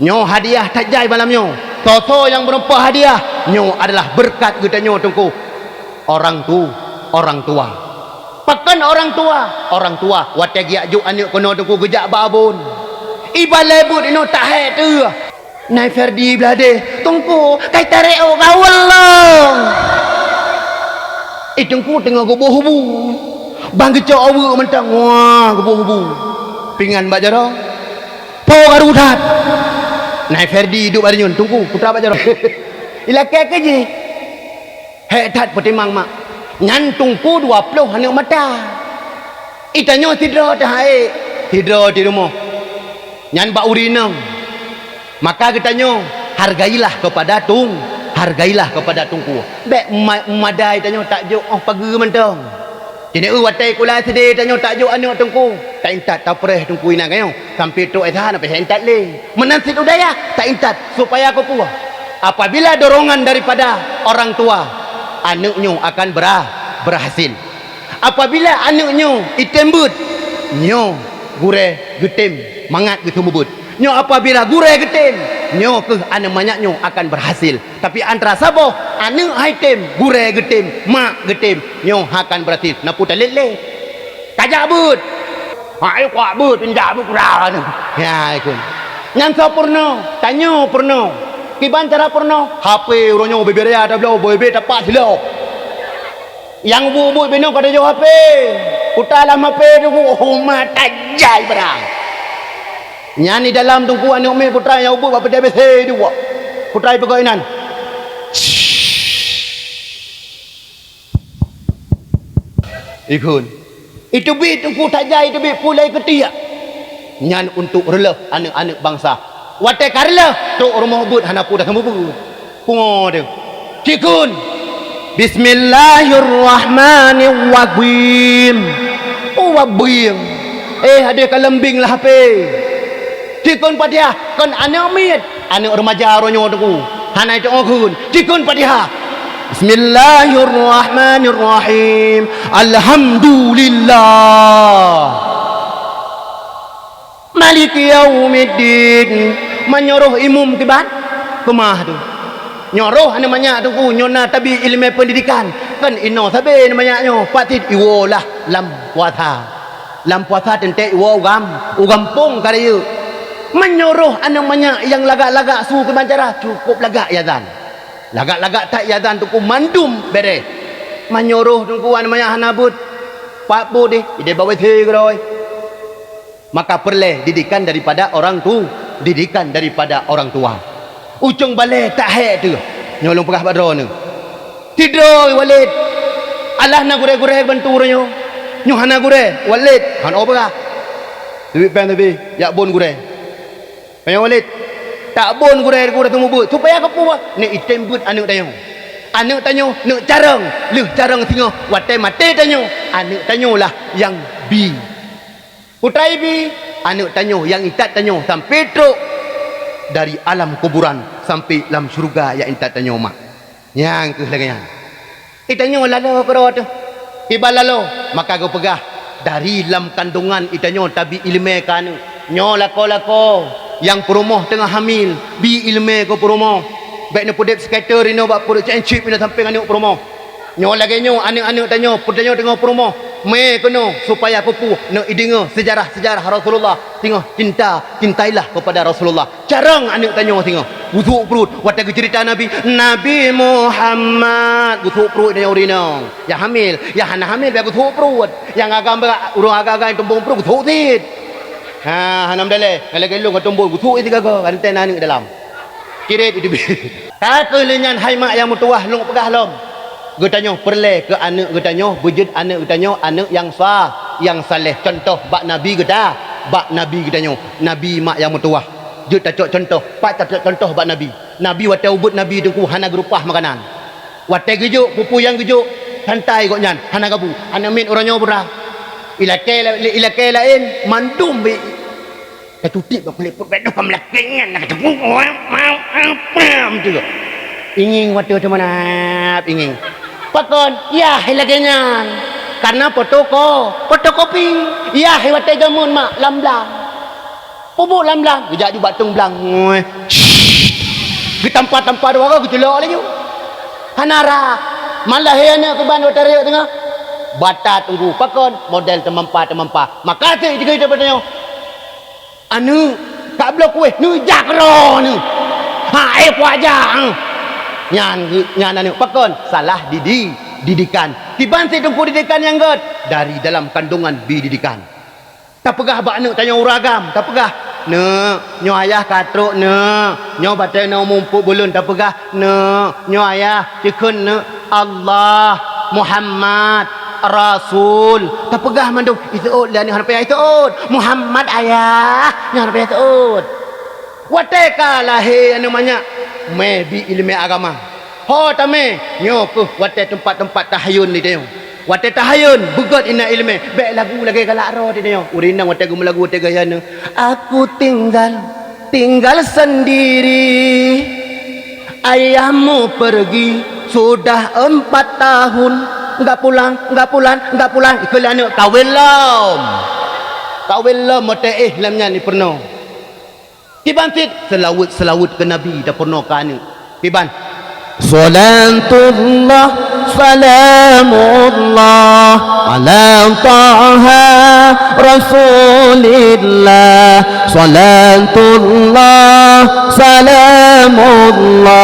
Nyoe hadiah that jai malam nyoe. Soe-soe nyang meurumpok hadiah, nyoe adalah beureukat geutanyoe Teungku. Orang tu, Orang tua. Pakon orang tua? Orang tua watée geujak jok aneuëk keunoe teungku geujak bak abon. Iba lé buet inoe tak hék teuh. Nai Ferdi bladeh, "Teungku, kai tarek ôk gaul lom." Eh, teungku teungoh geuboh bu. Bang geucok aweuek mantong, wah, geuboh bu. Pingan bak jaroe. Po garu that. Nai Ferdi duek bak nyoe, "Teungku, putra bak jaroe." Ilakée keu jih. Hék that peutimang mak. Nyan teungku dua ploh aneuëk mata. Itanyoe sidroe teuh hai, sidroe di rumoh. Nyan bak ureuëng inong. Maka geutanyoe, hargailah kepada tung, hargailah kepada teungku. Bék ma-, madai tanyoe tak jok óh pageue mantong. Di neu watée kula sideh tanyoe tak jok aneuëk teungku. Tak intat tapreh teungku inong nyoe. Sampai trok S H na pih intat lé. Meunan cit u dayah, tak intat, supaya keupeue? Apabila dorongan daripada orang tua, aneuëk nyoe akan bera-, berhasil. Apabila aneuëk nyoe item beuet, nyoe gurée geutem mangat geuseumeubeuet. Nyoe apabila gurée geutem, nyoe keuh aneuëk manyak nyoe akan berhasil. Tapi antara saboh, aneuëk hai tem, gurée geutem, mak geutem, nyoe akan berhasil. Na peue talét lé? Kajak beuet. Hai kuak beuet, injak beuet kura nyoe. Ya, ikun. Nyan soe peurunoe? Tanyoe peurunoe. Kiban cara peurunoe? H P uroe nyoe bebe raya tabloe, bebe tapak silop. Nyang ubit-ubit binoe ka teujoh H P. Putra lam H P teungku, oh, mata jai barang. Nyan di dalam teungku aneuëk miet putra nyang ubit bak peuté B C dua. Putra ipeugah inan. Ikheun. Iteubiet teungku tajai, iteubiet pulai keutiek. Nyan untuk reuloh aneuëk-aneuëk bansa. Watée ka reuloh, trok rumoh beuet hana peue taseumeubeuet. Pungo deh. Cikheun. Bismillahirrahmanirrahim. Oh, wabing. Eh, adeh ka leumbing lah H P. Cikheun Fatihah, kon aneuëk miet. Aneuëk remaja uroe nyoe teungku. Hana iteu'oh kheun. Cikheun Fatihah. Bismillahirrahmanirrahim. Alhamdulillah. Maliki yaumiddin. Meunyoe roh imum kiban, keumah tu. Nyoe roh aneuëk manyak teungku, nyoe na tabi iéleumé peundidikan. Kan inoe sabe aneuëk manyak nyoe, pat cit iwoe lah lam puasa. Lam puasa teuntée iwoe u gam-, u gampông ka rayeuk. Meunyoe roh aneuëk manyak nyang lagak-lagak su kiban cara, cukup lagak iazan. Lagak-lagak that iazan teungku mandum bereh. Meunyoe roh teungku aneuëk manyak hana beuet, pat beuet deh, ideh bak W C keudroe. Maka peureulée didikan daripada orang tu, didikan daripada orang tua. Ucong balée tak hék teuh. Nyoe lôn peugah bak droeneuh. Sidroe Walid. Alah na gurée-gurée bantu uroe nyoe. Nyoe hana gurée, Walid. Hana peugah. Teubiet péng teubiet, jak bon gurée. Péng Walid. Tak bon gurée, gurée teumubeuet. Supaya keupeue? Neuk item beuet aneuëk tanyoe. Aneuëk tanyoe neuk carông, lheueh carông singoh. Watée maté tanyoe, aneuëk tanyoe lah nyang bi. Putra ibi, aneuëk tanyoe nyang intat tanyoe sampai trok dari alam kuburan sampai lam syeuruga nyang intat tanyoe mak. Nyang keuh lagée nyan. Itanyoe laloe keudroe teuh. Iban laloe, maka geupeugah, dari lam kandongan itanyoe tabi iéleumé keu aneuëk. Nyoe lakoe-lakoe nyang peurumoh teungoh hamil, bi iéleumé keu peurumoh. Bék neupeudeb scatter inoe bak peurumoh, cek cip inoe sampéng aneuëk peurumoh. Nyoe lagée nyoe, aneuëk-aneuëk tanyoe, peutanyoe teungoh peurumoh, mé keunoe, supaya keupeue neuk ideungoe seujarah-seujarah Rasulullah, singoh cinta, cintailah kepada Rasulullah. Carông aneuëk tanyoe singoh, geusuek pruet, watée geuceurita Nabi, Nabi Muhammad, geusuek pruet tanyoe ureuëng inong. Nyang hamil, nyang hana hamil, bék geusuek pruet. Nyang agam bak, ureuëng agam-agam nyang tumbong pruet, geusuek cit. Ha, hana meudalée, ngon lagée lôn ka tumbong, geusuek cit sigaga, ka teuntée na aneuëk dalam. Kirét idubit. Ka keuh lheueh nyan hai mak nyang meutuwah lôn peugah lom. Geutanyoe peureulée keu aneuëk geutanyoe, beujeuet aneuëk geutanyoe aneuëk nyang sa-, nyang saleh. Cuntoh bak Nabi geuta-, bak Nabi geutanyoe, Nabi mak nyang meutuwah. Jeuet tacok cuntoh, pat tacok cuntoh bak Nabi. Nabi watée ubeuet Nabi teungku hana geureupah makanan. Watée geujok, peue-peue nyang geujok, santai gobnyan, hana gabu. Aneuëk miet uroe nyoe beurah. Ilakée la-, ilakée laén, mandum bi- Tatutik bak kulét pruet, bék dong ka meulakée nyan, na kateupeue, pam tu. Ingieng watée teuh manab, ingieng. Pakon? Yah lagée nyan. Karena fotoko-, fotokopi. Yah watée jameun mak lam blang. Peubuet lam blang, geujak ju bak teung blang. Ngoi. Geutampa-tampa dua ka geuculok laju. Hana rhah. Malah hai aneuëk keuban watée rayeuk teungoh. Bata teunggu pakon model teumampa-teumampa. Maka teuh jigeuh daripada nyoe. Aneuk, ka bloe kueh, neujak keudroe neuh. Ha, eh, puak jak, eh. Nyan, nyan aneuk pakon salah didi-, didikan. Kiban cit teungku didikan nyang gét dari dalam kandungan bi didikan. Tapeugah bak aneuk tanyoe ureueng agam, tapeugah, "Neuk, nyoe ayah ka trok, neuk. Nyoe batée na mumpuk buleuen," tapeugah, "Neuk, nyoe ayah, cikheun neuk, Allah, Muhammad, Rasul." Tapeugah mandum, iseuôt lé aneuk hana payah iseuôt. "Muhammad ayah," nyan hana payah iseuôt. Watée ka lahé aneuk manyak, mé bi ileumé agama. Ho tamé, nyoe kheueh watée teumpat-teumpat tahayun di tanyoe. Watée tahayun, beugét inan ileumé, bék lagu lagée galak droe di tanyoe. Ureueng inong watée geumeulagu watée gaya nyoe, "Aku tinggal, tinggal sendiri. Ayahmu pergi sudah empat tahun. Nggak pulang, nggak pulang, nggak pulang." Ikheun lé aneuk, "Kawen lom." Kawen lom, meute'eh lam nyan ipeurunoe. Kiban cit seulaweuet-seulaweuet keu Nabi tapeurunoe keu aneuk. Kiban. Salatullah, salamullah, ala Taha Rasulillah. Salatullah, salamullah,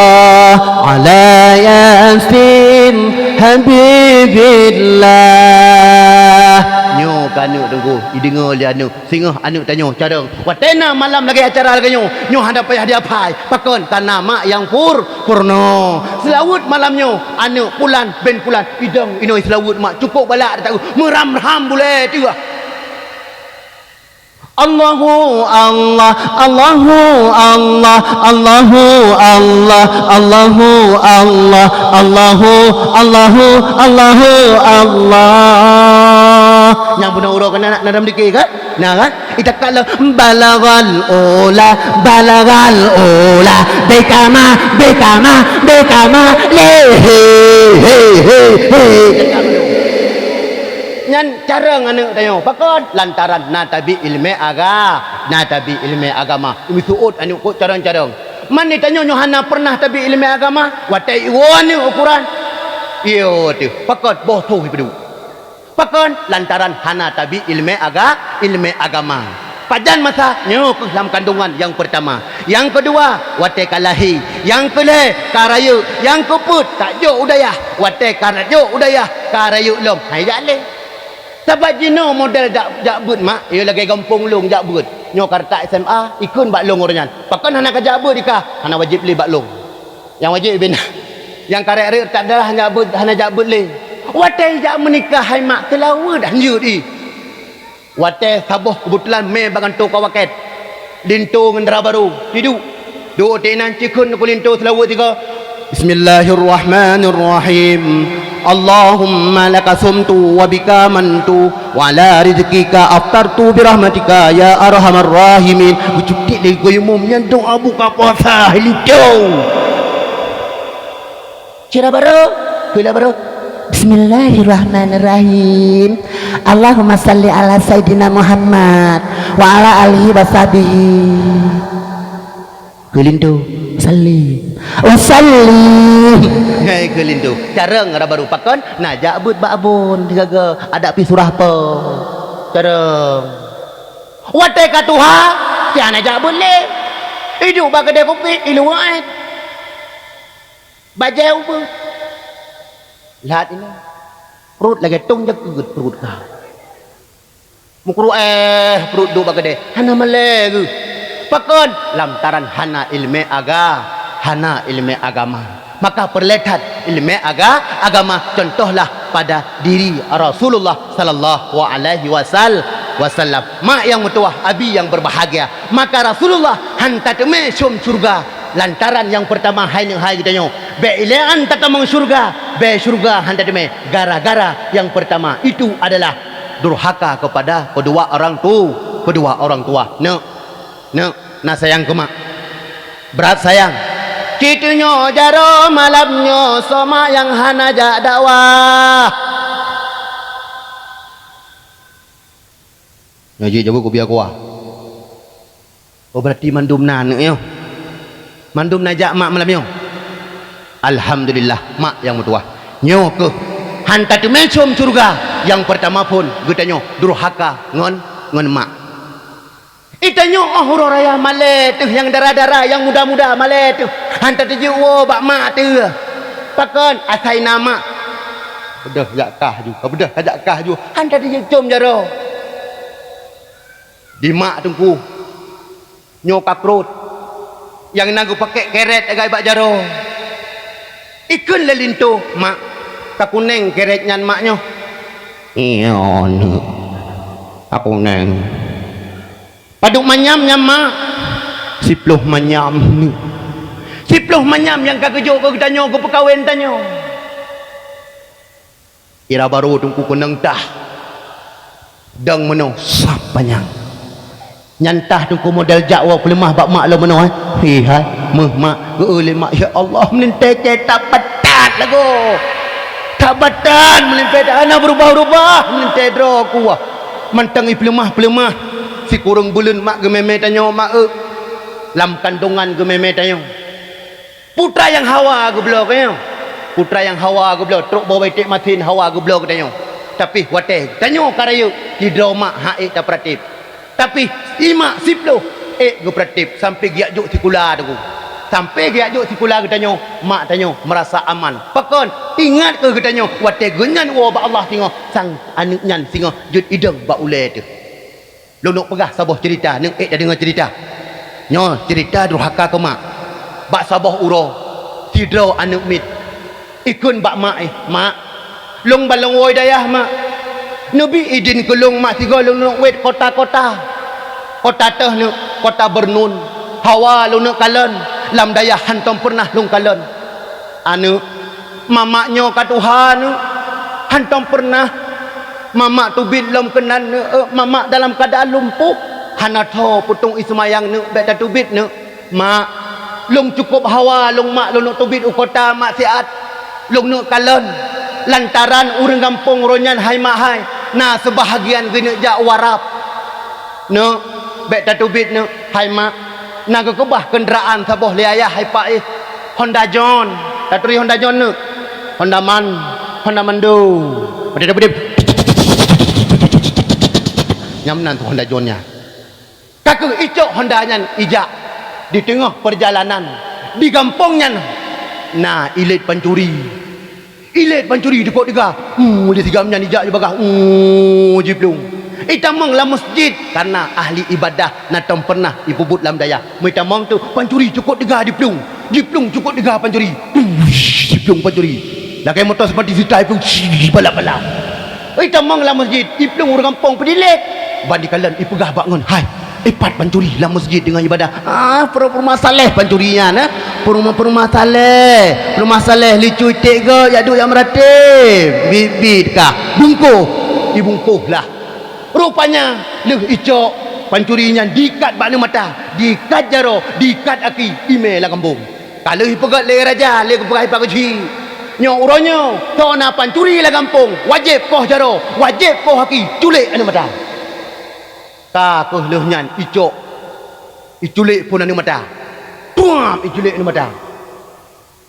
ala Yasin Habibillah. Nyoe keu aneuk teungku, ideungoe lé aneuk. Singoh aneuk tanyoe carông. Watée na malam lagée acara lagée nyoe, nyoe hana payah diapai. Pakon? Kana mak nyang pur-, purnoe. Seulaweuet malam nyoe, aneuk pulan bin pulan. Idong inoe seulaweuet mak, cukôp balak taeu. Meuram-ram bulée teuh. Allahu Allah, Allahu Allah, Allahu Allah, Allahu Allah, Allahu, Allahu, Allahu Allah. Nyang bunoe uroe keunan na dalam dikir kan? Na kan? Ita kala balagal ula, balagal ula, bekama, bekama, bekama, le, he, he, he, he. Nyan carông aneuk tanyoe. Pakon? Lantaran na tabi ileumé aga-, na tabi ileumé agama. Meusuôt aneuk kok carông-carông. Man di tanyoe nyoe hana peureunah tabi ileumé agama, watée iwoe aneuk ukuran. Iyo teuh. Pakon? Boh thoh ipeuduek. Pakon? Lantaran hana tabi ileumé aga-, ileumé agama. Pajan masa? Nyoe kheueh lam kandungan nyang peurtama. Nyang keudua, watée ka lahé. Nyang keulhée, ka rayeuk. Nyang keupeuet, ka jok u dayah. Watée ka jok u dayah, ka rayeuk lom. Hai jak lé. Sabab jinoe model jak, jak beuet mak, yo lagée gampông lôn jak beuet. Nyoe ka reutak S M A, ikheun bak lôn uroe nyan. Pakon hana ka jak beuet ika? Hana wajéb lé bak lôn. Nyang wajéb bina. Nyang karek-rek tak adalah hana beuet, hana jak beuet lé. Watée jak meunikah hai mak, seulaweuet hanjeuet i. Watée saboh keubeutulan mé bak gantoe ka wakét. Linto ngon dara barô, tiduek. Duek teuh inan cikheun keu linto seulaweuet tiga. Bismillahirrahmanirrahim. Allahumma laka sumtu wa bika amantu wa ala rizqika aftartu birahmatika ya arhamar rahimin. Geucutik lé geuimum nyan doa buka puasa linto. Cira barô, kula barô. Bismillahirrahmanirrahim. Allahumma salli ala Sayyidina Muhammad wa ala alihi wa sahbihi. Keu linto, salli. Usalli. Hai keu linto. Carông raba rupa kon, na jak beuet bak abon, sigaga adak pi surah po. Carông. Watée ka tuha, tiang na jak beuet lé. Iduek bak keudè kupi, iluwa éh. Bajée ubeuet. Lhat inoe. Pruet lagée tong jakeuet pruet ka. Meukuruek éh pruet duek bak keudè. Hana malée geuh. Pakon? Lantaran hana iéleumé aga-, hana iéleumé agama. Maka peureulée that iéleumé aga-, agama, contohlah pada diri Rasulullah sallallahu alaihi wasal-, wasallam. Mak nyang meutuwah, abi nyang berbahagia. Maka Rasulullah han tateumé sum syeuruga. Lantaran nyang peurtama hai nyoe hai geutanyoe, bék ilée an tatamong syeuruga, bék syeuruga han tateumé gara-gara nyang peurtama itu adalah durhaka kepada kedua orang tu-, kedua orang tua. Neuk, neuk, na sayang keu mak. Brat sayang. Cit nyoe jaroe malam nyoe soe mak nyang hana jak dakwah. Nyoe jeuet jaweub kupiah kuah. Oh, berarti mandum na aneuk nyoe. Mandum na jak mak malam nyoe. Alhamdulillah, mak nyang meutuwah. Nyoe keuh Han tateumé sôm syeuruga, nyang peurtama phon geutanyoe durhaka ngon, ngon mak. Itanyoe óh uroe raya malée teuh, nyang dara-dara, nyang muda-muda malée teuh, han tateujeue woe bak mak teuh. Pakon? Asai na mak. Beudôh jak kah ju, beudôh jak kah ju, han tateujeue com jaroe. Di mak teungku, nyoe ka krot, nyang na geupakèk kerét sagai bak jaroe. Ikheun lé linto, "Mak, ka kuneng kerét nyan mak nyoe." "Iyo, neuk, ka kuneng." "Padub manyam nyan, mak?" "Siploh manyam, neuk." Siploh manyam nyang ka geujok keu geutanyoe, geupeukawen tanyoe. Ira barô teungku keunong tah. Dong meunoe sab panyang. Nyan tah teungku model jak woe peuleumah bak mak lom meunoe, eh. Hi hai, meuh mak, geu lé mak, ya Allah, meulintèe kèe tabatat lagoe. Tabatat meulintèe, hana beurubah-rubah meulintèe droe kuah. Mantong ipeuleumah-peuleumah. Sikureueng buleuen mak geumè-mè tanyoe mak eu. Lam kandongan geumè-mè tanyoe. Putra nyang hawa geubloe geutanyoe. Putra nyang hawa geubloe, trok boh beutek masin hawa geubloe geutanyoe. Tapi watèe tanyoe ka rayeuk, sidroe mak han ék tapeuratéb. Tapi imak siploh ék geupeuratéb sampai geujak jok sikula teungku. Sampai geujak jok sikula geutanyoe, mak tanyoe meurasa aman. Pakon? Ingat keu geutanyoe, watèe geuhnyan woe bak Allah singoh, sang aneuk nyan singoh jeuet idong bak ulèe teuh. Lôn neuk peugah saboh ceurita, neuk ék tadeungoe ceurita. Nyoe ceurita durhaka keu mak. Bak saboh uroe, sidroe aneuk miet ikheun bak mak, eh, "Mak, lôn ban lôn woe dayah, mak. Neubi idin keu lôn, mak, sigoe lôn neuk wét kota-kota. Kota teuh neuk, kota Bernun. Hawa lôn neuk kalon, lam dayah hantom peureunah lôn kalon." "Aneuk, mamak nyoe ka tuha, neuk. Hantom peureunah mamak teubiet lom keunan, neuk, eh, mamak dalam keuadaan lumpuh. Hana tho peutong ie seumayang, neuk, bèk tateubiet, neuk." "Mak, lôn cukôp hawa lôn, mak, lôn neuk teubiet u kota, mak, siat. Lôn neuk kalon. Lantaran ureueng gampông uroe nyan, hai mak hai, na seubahagian geuneuk jak u Arab. Neuk, bèk tateubiet, neuk, hai mak. Na geukeubah keundaraan saboh lé ayah, hai pak, eh. Honda John, taturi Honda John, neuk. Honda Man, Honda Mando." Padahai dah beudeb. Nyan meunan tu Honda John nyan. Ka keuh icok Honda nyan ijak. Di teungoh peurjalanan, di gampông nyan na ilét pancuri. Ilét pancuri dikot teuga. Hmm, lé sigam nyan ijak di bagaih. Hmm, jiplueng. Itamong lam masjid, karena ahli ibadah na tom peureunah ipeubuet lam dayah. Meuitamong tu, pancuri cukot teuga diplueng. Diplueng cukot teuga pancuri. Push, diplueng pancuri. Lakèe moto seperti sita iplueng, shh, balap-balap. Itamong lam masjid, iplueng ureueng gampông peudilét. Ban ikalon ipeugah bak ngon, "Hai, ipat pancuri lam masjid deungon ibadah." Ah, peurumasaleh pancuri nyan, eh. Peurumasaleh, peurumasaleh, licu iték gèt, jak duek jak meuratéb. Bit-bit kah. Bungkôh, ibungkôh lah. Rupanya lheueh icok, pancuri nyan diikat bak aneuk mata, diikat jaroe, diikat aki, imè lam gampông. Ka lheueh ipeugèt lé raja, lé geupeugah i Pak Geuchik, "Nyoe uroe nyoe, soe na pancuri lam gampông, wajéb poh jaroe, wajéb poh aki, culék aneuk mata." Ka keuh lheueh nyan icok, iculék phon aneuk mata. Puam, iculék aneuk mata.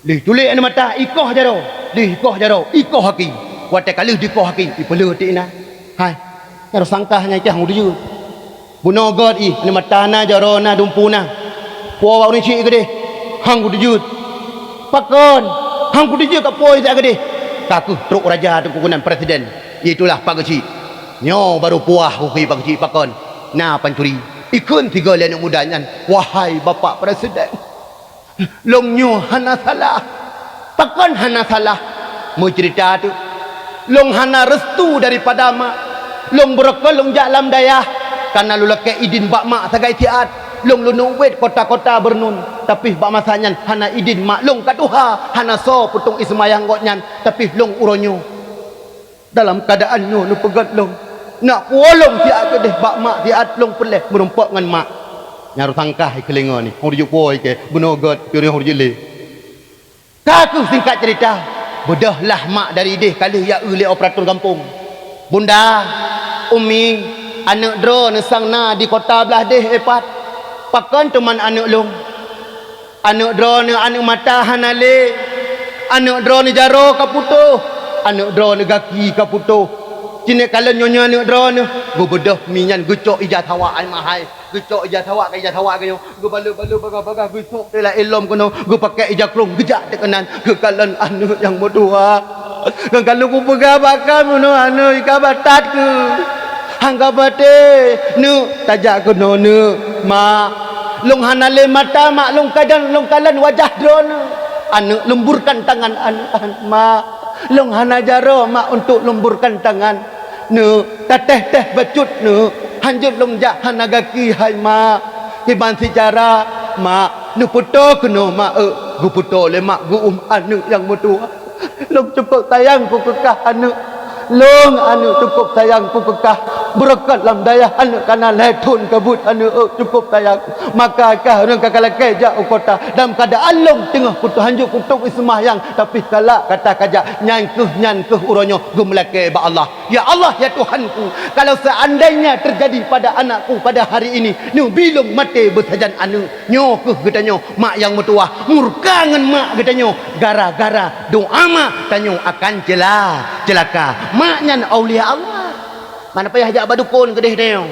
Lheueh culék aneuk mata, ikoh jaroe, lheueh ikoh jaroe, ikoh aki. Watèe ka lheueh dikoh aki, ipeuleueh até inan. Hai, nyan sangkah nyan cah ngon dujeuet. Bunoe gèt ih, aneuk mata na, jaroe na, dumpeue na. Po bak ureueng chik keudeh, han kuteujeuet. Pakon? Han kuteujeuet ka po ih that keudeh. Ka keuh trok raja teungku keunan presiden, iaitulah Pak Geuchik. Nyoe barô puah kukheun Pak Geuchik pakon. Na pancuri. Ikheun sigoe lé aneuk muda nyan, "Wahai Bapak Presiden, lôn nyoe hana salah." "Pakon hana salah?" Meuceurita teuk, "Lôn hana restu daripada mak. Lôn beureukoh lôn jak lam dayah, kareuna lôn lakèe idin bak mak sagai siat. Lôn lôn neuk wét kota-kota Bernun, tapi bak masa nyan hana idin mak lôn ka tuha, hana soe peutong ie seumayang gobnyan, tapi lôn uroe nyoe dalam keuadaan nyoe neupeugèt lôn. Nak puwoe lôn siat keudeh bak mak siat lôn peureulèe meurumpok ngon mak." Nyan sangkah ih keulingoe ih, hana jeuet puwoe ih kèe, bunoe gèt, piôh nyoe hana jeuet lé. Ka keuh singkat ceurita, beudôh lah mak dari ideh ka lheueh ya eu lé operator gampông. "Bunda, Umi, aneuk droeneuh sang na di kota blah deh, eh, pat. Pakon teuma aneuk lôn? Aneuk droeneuh aneuk mata hana lé. Aneuk droeneuh jaroe ka putôh. Aneuk droeneuh gaki ka putôh. Cit neukalon nyoe, nyoe aneuk droeneuh, geubeudôh mi nyan geucok ija sawak hai mahai. Geucok ija sawak ka ija sawak geuh nyoe. Geubalot-balot bagah-bagah geusôk teuh lam ilom keunoe. Geupakèk ija krông geujak teuk keunan. Geukalon aneuk nyang meutuha. Ngon ka lôn kupeugah bak kamoe nyoe aneuk ka batat keuh. Han ka maté, neuk, tajak keunoe neuk, mak. Lôn hana lé mata mak, lôn kajan, lôn kalon wajah droeneuh. Aneuk, lemburkan tangan aneuk, mak. Lôn hana jaroe mak untuk lemburkan tangan. Neuk, tatéh-téh bacut neuk. Hanjeuet lôn jak hana gaki hai mak. Kiban sicara mak, neupeutoe keunoe mak, eu, geupeutoe lé mak geuuem aneuk nyang meutuha. Lôn cukôp sayang kukeukah aneuk. Lôn aneuk cukôp sayang kukeukah. Beureukat lam dayah aneuk kana lhèe thôn ka buet aneuk, eu, cukôp sayang. Maka kah ureueng ka lakèe jak u kota. Dalam keuadaan lôn teungoh kutôp hanjeuet kutôp seumahyang, tapi kalak kata kajak. Nyan keuh, nyan keuh uroe nyoe geumeulakèe bak Allah. Ya Allah, ya Tuhanku, kalau seandainya terjadi pada anakku pada hari ini, neubi lôn maté beusajan aneuk. Nyoe keuh geutanyoe mak nyang meutuwah, murka ngon mak geutanyoe gara-gara doa mak tanyoe akan cela-, celaka. Mak nyan aulia Allah. Mana payah jak bak dukon keudeh tanyoe.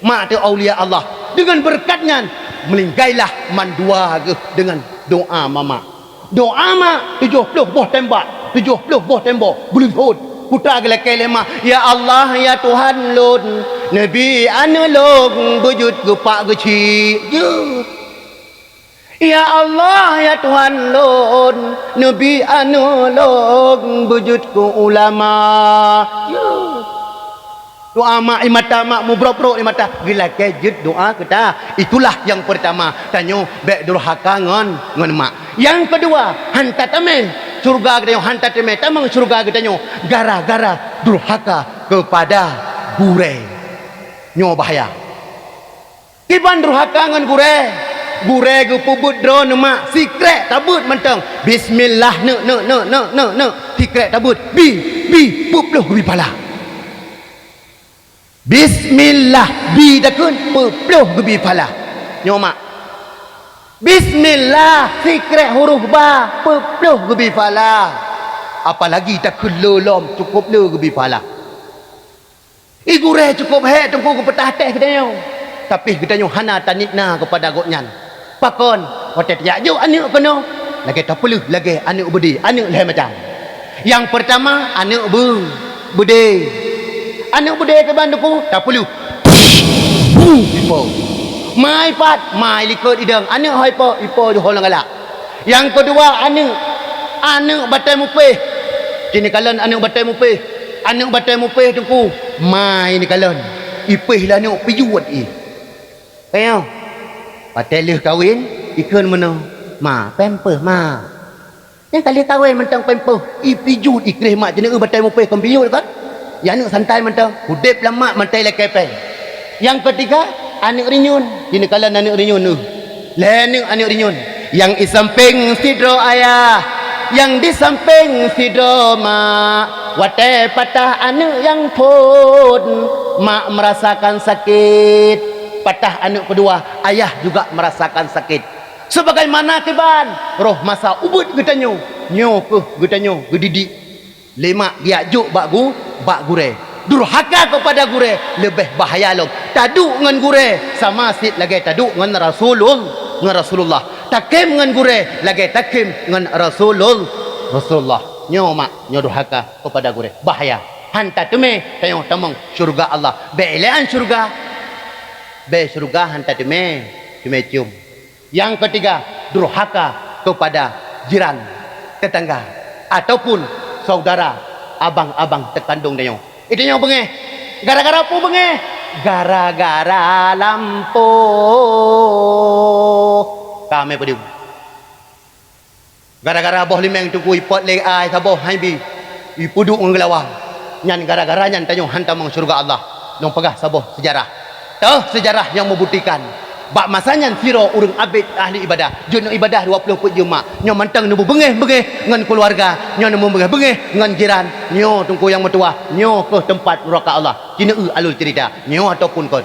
Mak teuh aulia Allah. Dengan berkat nyan, meuninggai lah mandua geuh dengan doa mamak. Doa mak tujoh ploh boh tembak, tujoh ploh boh tembok, beuleuthot. Kuta geulakèe lé mak, "Ya Allah, ya Tuhan lôn, neubi aneuk lôn beujeuet geupak geuchik jeuet. Ya Allah, ya Tuhan lôn, neubi aneuk lôn beujeuet keu ulama jeuet." Doa mak, ie mata mak mubrok-brok ie mata, geulakèe jeuet doa keu ta. Itulah nyang peurtama, tanyoe bèk durhaka ngon, ngon mak. Nyang keudua, han tateumé syeuruga geutanyoe, han tateumé tamong syeuruga geutanyoe gara-gara durhaka keupada gurèe. Nyoe bahaya. Kiban durhaka ngon gurèe. Gurèe geupeubuet droeneuh mak, sikrek tabeuet mantong. Bismillah, neuk, neuk, neuk. Sikrek tabeuet, bi, bi, peuet ploh geubi phala. Bismillah, bi takheun, peuet ploh geubi phala. Nyoe mak. Bismillah, sikrek huruf ba, peuet ploh geubi phala. Apalagi takheun le lom, cukôp le geubi phala. Ie gurèe cukôp hék teungku geupeutah teh geutanyoe, tapi geutanyoe hana taniet na keupada gobnyan. Pakon? Watèe tajak jok aneuk keunoe, lagèe tapeuleuh lagèe aneuk beudé, aneuk lhèe macam. Nyang peurtama, aneuk beu-, beudé. Aneuk beudé kiban teungku, tapeuleuh. Buu, ipo. Mai pat, mai likot idong. Aneuk ho ipo, ipo jih ho lam galak. Nyang keudua, aneuk. Aneuk batèe mupéh. Cit neukalon aneuk batèe mupéh. Aneuk batèe mupéh teungku, ma ie neukalon. Ipéh lé aneuk, pijuet ie. Ka nyoe, watèe lheueh kawen, ikheun meunoe, "Ma, pampers ma." Nyang ka lheueh kawen mantong pampers, ipijuet, ikréh mak, jeuet neueu batèe mupéh kon pijuet kon. Ya aneuk santai mantong, udép lam mak mantong ilakèe péng. Nyang keutiga, aneuk rinyun, jeuet neukalon aneuk rinyun neuh. Lhèe neuk aneuk rinyun, nyang di sampéng sidroe ayah, nyang di sampéng sidroe mak. Watèe patah aneuk nyang phôn, mak merasakan sakit. Patah aneuk keudua, ayah juga merasakan sakit. Sebagaimana kiban, roh masa ubit geutanyoe, nyoe keuh geutanyoe geudidik. Lé mak geujak jok bak gu-, bak gurèe. Durhaka keupada gurèe leubeh bahaya lom. Taduek ngon gurèe sama cit lagèe taduek ngon Rasulul-, ngon Rasulullah. Takhém ngon gurèe lagèe takhém ngon Rasulul-, Rasulullah. Nyoe mak, nyoe durhaka keupada gurèe. Bahaya. Han tateumé tanyoe tamong syeuruga Allah. Bèk ilèe an syeuruga. Bèk syeuruga han tateumé, teumé cium. Nyang keutiga, durhaka keupada jiran, teutangga, ataupun saudara abang-abang teukandong tanyoe. Geutanyoe beungéh. Gara-gara peue beungéh? Gara-gara lampôh. Ka mé peudeueng. Gara-gara boh limeng teungku ipot lé ai saboh han ibi, ipeuduek ngon geulawa. Nyan gara-gara nyan tanyoe han tamong syeuruga Allah. Lôn peugah saboh seujarah. Toh seujarah nyang meubuktikan, bak masa nyan sidroe ureueng abét ahli ibadah, jeuet neuibadah dua ploh peuet jeuem mak. Nyoe mantong neubeubeungéh-beungéh ngon keuluwarga, nyoe neubeungéh-beungéh ngon jiran. Nyoe teungku nyang meutuwah, nyoe keuh teumpat nuraka Allah. Ci neueu alur ceurita, nyoe ataupun kon.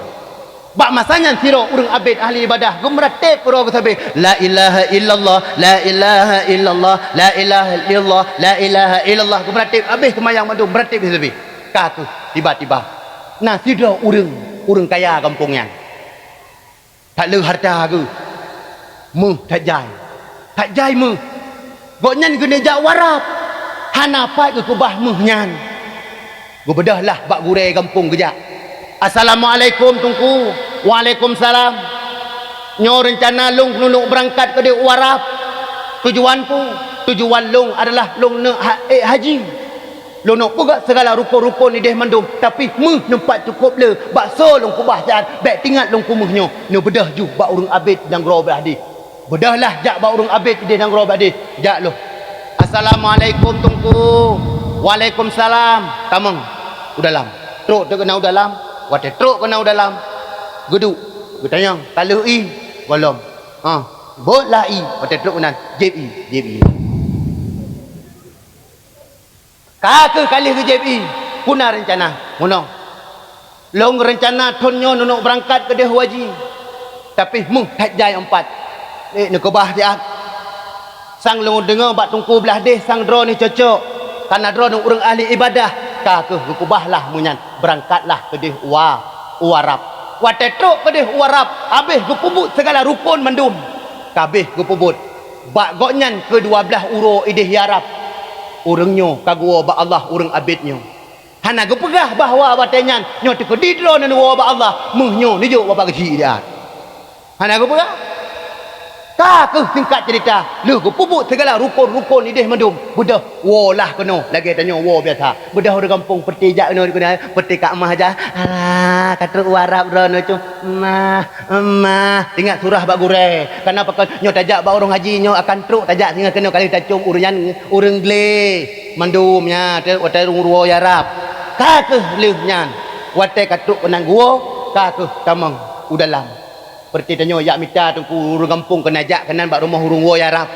Bak masa nyan sidroe ureuëng abét ahli ibadah geumeuratéb keudroe geuh sabe, "La ilaha illallah, la ilaha illallah, la ilaha illallah, la ilaha illallah," geumeuratéb, abéh seumayang mandum meuratéb sabe. Ka kheueh tiba-tiba na sidroe ureuëng, ureuëng kaya gampông nyan. That le hareuta geuh, méuh that jai. That jai méuh. Gobnyan geuneuk jak u Arab, hana pat geukeubah méuh nyan. Geubeudôh lah bak gurée gampông geujak. "Assalamualaikum, Teungku." "Waalaikumsalam." "Nyoe reuncana lôn keuneuk beurangkat keudeh u Arab. Tujuan peue?" "Tujuan lôn adalah lôn neuk ha-, ék haji. Lôn neuk peugét sigala rukon-rukon ideh mandum, tapi méuh nyoe pat cukôp le, bak soe lôn keubah siat, bék teuingat lôn keu méuh nyoe." Neubeudôh ju bak ureuëng abét nyang groe blah deh. Beudôh lah jak bak ureuëng abét ideh nyang groe blah deh. Jak lom. "Assalamualaikum, Teungku." "Waalaikumsalam." Tamong u dalam. Trok teuk keunan u dalam. Watée trok keunan u dalam, geuduek, geutanyong, "Ka lheueh ié?" "Gohlom." "Ha, bot lah ié." Watée trok keunan, jieb ié, jieb ié. Ka kheueh ka lheueh geujieb ié, peue na reuncana? "Meunoe, lôn reuncana thon nyoe neuneuk beurangkat keudeh haji, tapi méuh that jai nyoe pat. Ék neukeubah siat. Sang lôn deungoe bak teungku blah deh sang droeneuh cocok, kareuna droeneuh ureuëng ahli ibadah." Ka kheueh geukeubah lah méuh nyan, beurangkat lah keudeh u A-, u Arab. Watée trok keudeh u Arab, habéh geupeubuet sigala rukon mandum. Ka habéh geupeubuet. Bak gobnyan keudua blaih uroe ideh di Arab, ureuëng nyoe ka geuwoe bak Allah ureuëng abét nyoe. Hana geupeugah bahwa watée nyan nyoe teukeudi droeneuh neuwoe bak Allah, méuh nyoe neujok Bapak Keuchik di at. Hana geupeugah. Ka kheueh singkat ceurita, lheueh geupeubuet sigala rukon-rukon ideh mandum, beudôh woe lah keunoe lagée tanyoe woe biasa. Beudôh ureuëng gampông peureté jak keunoe dikeue, peureté Kak Mah jak. "Alah, ka trok u Arab droeneuh, Cong." "Mah, Mah, ingat surah bak gurée. Kareuna pakon nyoe tajak bak ureuëng haji nyoe akan trok tajak singoh keunoe ka lheueh tacöm ureuëng nyan ureuëng glé mandum nyan, watée, watée ureuëng woe di Arab." Ka kheueh lheueh nyan, watée ka trok keunan geuwoe, ka kheueh tamong u dalam. Peureté tanyoe jak mita teungku ureuëng gampông keunan jak keunan bak rumoh ureuëng woe di Arab.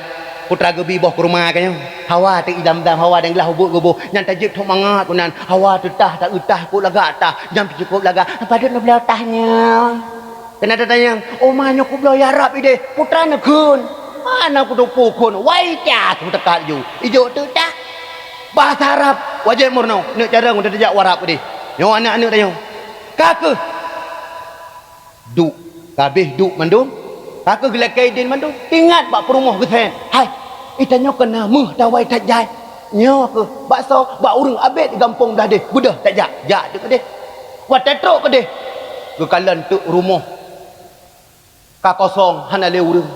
Putra geubi boh kurma keunoe. Hawa teu idam-dam, hawa dan glah ubeuek geuboh. Nyan tajeuet thok mangat keunan. Hawa teutah, ta-eutah, kok lagak tah. Nyang cukôp lagak. Padub neubloe tah nyoe. Keunan tatanyong, "Oma nyoe kubloe di Arab ideh, putra neukheun." "Hana kuteupeu kheun, wai cah teukat ju. Ijok teutah." Bahasa Arab, wajéb meurunoe, neuk carông tajak u Arab ideh. Nyoe aneuëk-aneuëk tanyoe. Ka kheueh. Duek, ka habéh duek mandum, ka kheueh geulakée idin mandum. Ingat bak peurumoh geusén, "Hai, itanyoe keunan méuh tawai that jai." Nyoe kheueh bak soe, bak ureuëng abét gampông blah deh, beudôh tajak, jak teuk keudeh. Watée trok keudeh, geukalon teuk rumoh ka kosong, hana lé ureuëng.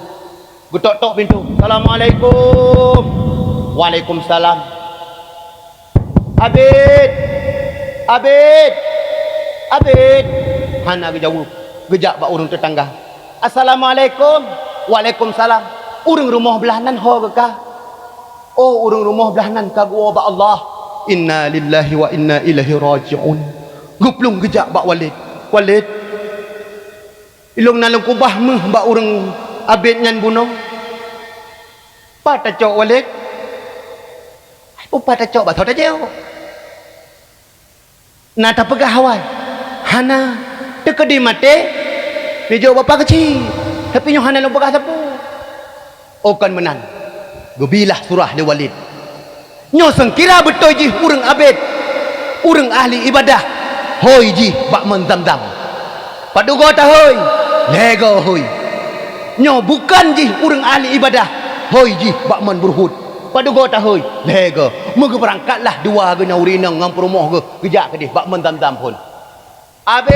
Geutok-tok pintoe, "Assalamualaikum." "Waalaikumsalam." "Abét! Abét! Abét!" Hana geujaweueb. Geujak bak ureuëng teutangga. "Assalamualaikum." "Waalaikumsalam." "Ureuëng rumoh blah nan ho geuh ka?" "Oh, ureuëng rumoh blah nan ka geuwoe bak Allah." "Inna lillahi wa inna ilaihi raji'un." Geuplueng geujak bak Walid. "Walid, ilôn na lôn keubah méuh bak ureuëng abét nyan bunoe." "Pat tacok, Walid?" "Hai, pat tacok, bak soe tajok?" "Na tapeugah awai?" "Hana, teukeudi maté neujok Bapak Keuchik, tapi nyoe hana lôn peugah sapeue." "Oh, kon meunan." Geubilah surah lé Walid. Nyoe seukira beutôi jih ureuëng abét, ureuëng ahli ibadah, hôi jih bak mon Zamzam. Padub goe tahôi, lhée goe hôi. Nyoe bukon jih ureuëng ahli ibadah, hôi jih bak mon Uhud. Padub goe tahôi, lhée goe. Meugeubeurangkatlah dua geuh nyan ureuëng inong ngon peurumoh geuh geujak keudeh bak mon Zamzam phon. "Abét!"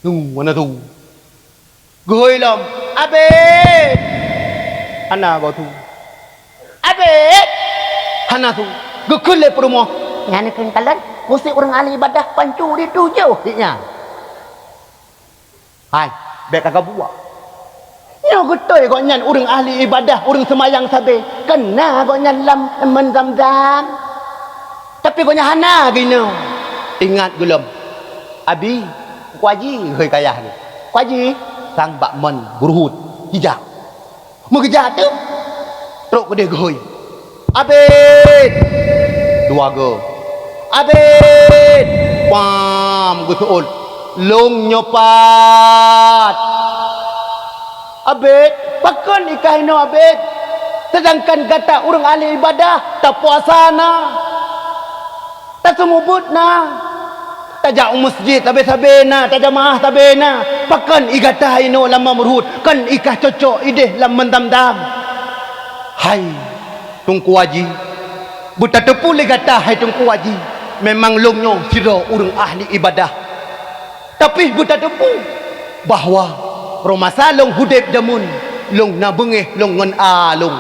Su, hana su. Geuhôi lom, "Abét!" Hana goe su. "Abét!" Hana su. Geukheun lé peurumoh, "Nyan kheun kalon, musék ureuëng ahli ibadah pancuri tujoh di nyan." Hai, bék ka geubuak. Nyoe geutôi gobnyan ureuëng ahli ibadah, ureuëng seumayang sabe, keu na gobnyan lam mon Zamzam. Tapi gobnyan hana geuinong. Ingat gohlom, "Abi, Teungku Haji," hôi kayah nyoe. "Teungku Haji, sang bak mon Uhud, geujak." Meugeujak teuk, trok keudeh geuhôi. "Abét!" Dua goe. "Abét!" Seuôt, lôn nyoe pat. Abet, pakon i kah inoe abet? Seudangkan gata ureuëng ahli ibadah, tapuasa na, taseumeubeuet na, tajak u meuseujid sabe-sabe na, tajamaah sabe na. Pakon i gata inoe lam meuruhut, kon i kah cocok ideh lam meudam-dam? Hai Teungku Haji, beutateupeue lé gata hai Teungku Haji, memang lôn nyoe sidroe ureuëng ahli ibadah. Tapi beutateupeue bahwa roh masa lôn udeb jameun, lôn na beungéh lôn ngon a lôn.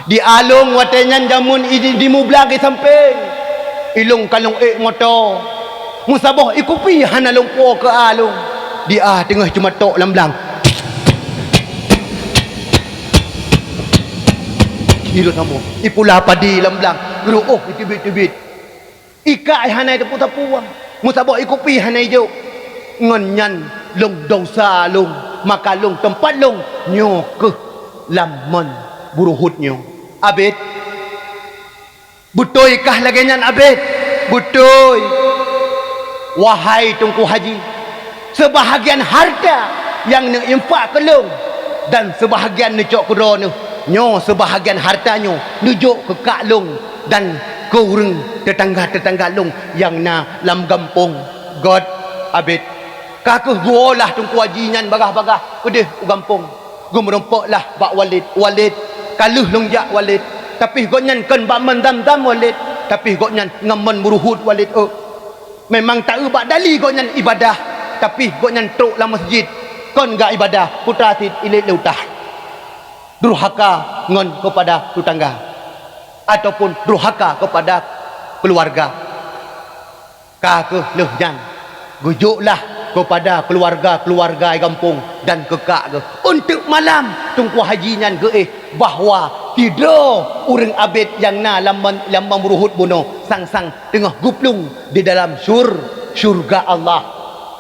Di a lôn watée nyan jameun i di, di mublang i sampéng. I lôn ka lôn ék moto. Meusaboh i kupi hana lôn puwoe keu a lôn. Di a teungoh cuma tok lam blang. Irot hamo, ipula padi lam blang, geureuoh iteubiet-teubiet. Ikai hana teupeu-teupeu, meusaboh i kupi hana ijok. Ngon nyan lôn desya lôn, maka lôn teumpat lôn nyoe keuh lam mon buruhot nyoe. Abet, beutôi kah lagée nyan, Abet? Beutôi, wahai Teungku Haji. Seubahagian hareuta nyang neuinfak keu lôn, dan seubahagian neucok keu droeneuh. Nyoe seubahagian hareuta nyoe neujok keu kak lôn dan keu ureuëng teutangga-teutangga lôn nyang na lam gampông. Göt, Abet, ka kheueh geuwoe lah Teungku Haji nyan bagaih-bagaih keudeh u gampông. Geumeurumpok lah bak Walid. Walid, ka lheueh lôn jak Walid, tapi gobnyan kon bak mon dam-dam Walid, tapi gobnyan ngon mon buruhot Walid, ôk. Memang taeu bak dali gobnyan ibadah, tapi gobnyan trok lam meuseujid kon geuibadah, putra cit ilét lé utah. Durhaka ngon keupada teutangga, ataupun durhaka keupada keuluwarga. Ka kheueh lheueh nyan, geujoklah keupada keuluwarga-keuluwarga gampông dan keu kak geuh. Eunteuk malam Teungku Haji nyan geuéh bahwa sidroe ureuëng abet nyang na lam, lam buruhot bunoe sang-sang teungoh geuplueng di dalam syur-, syeuruga Allah.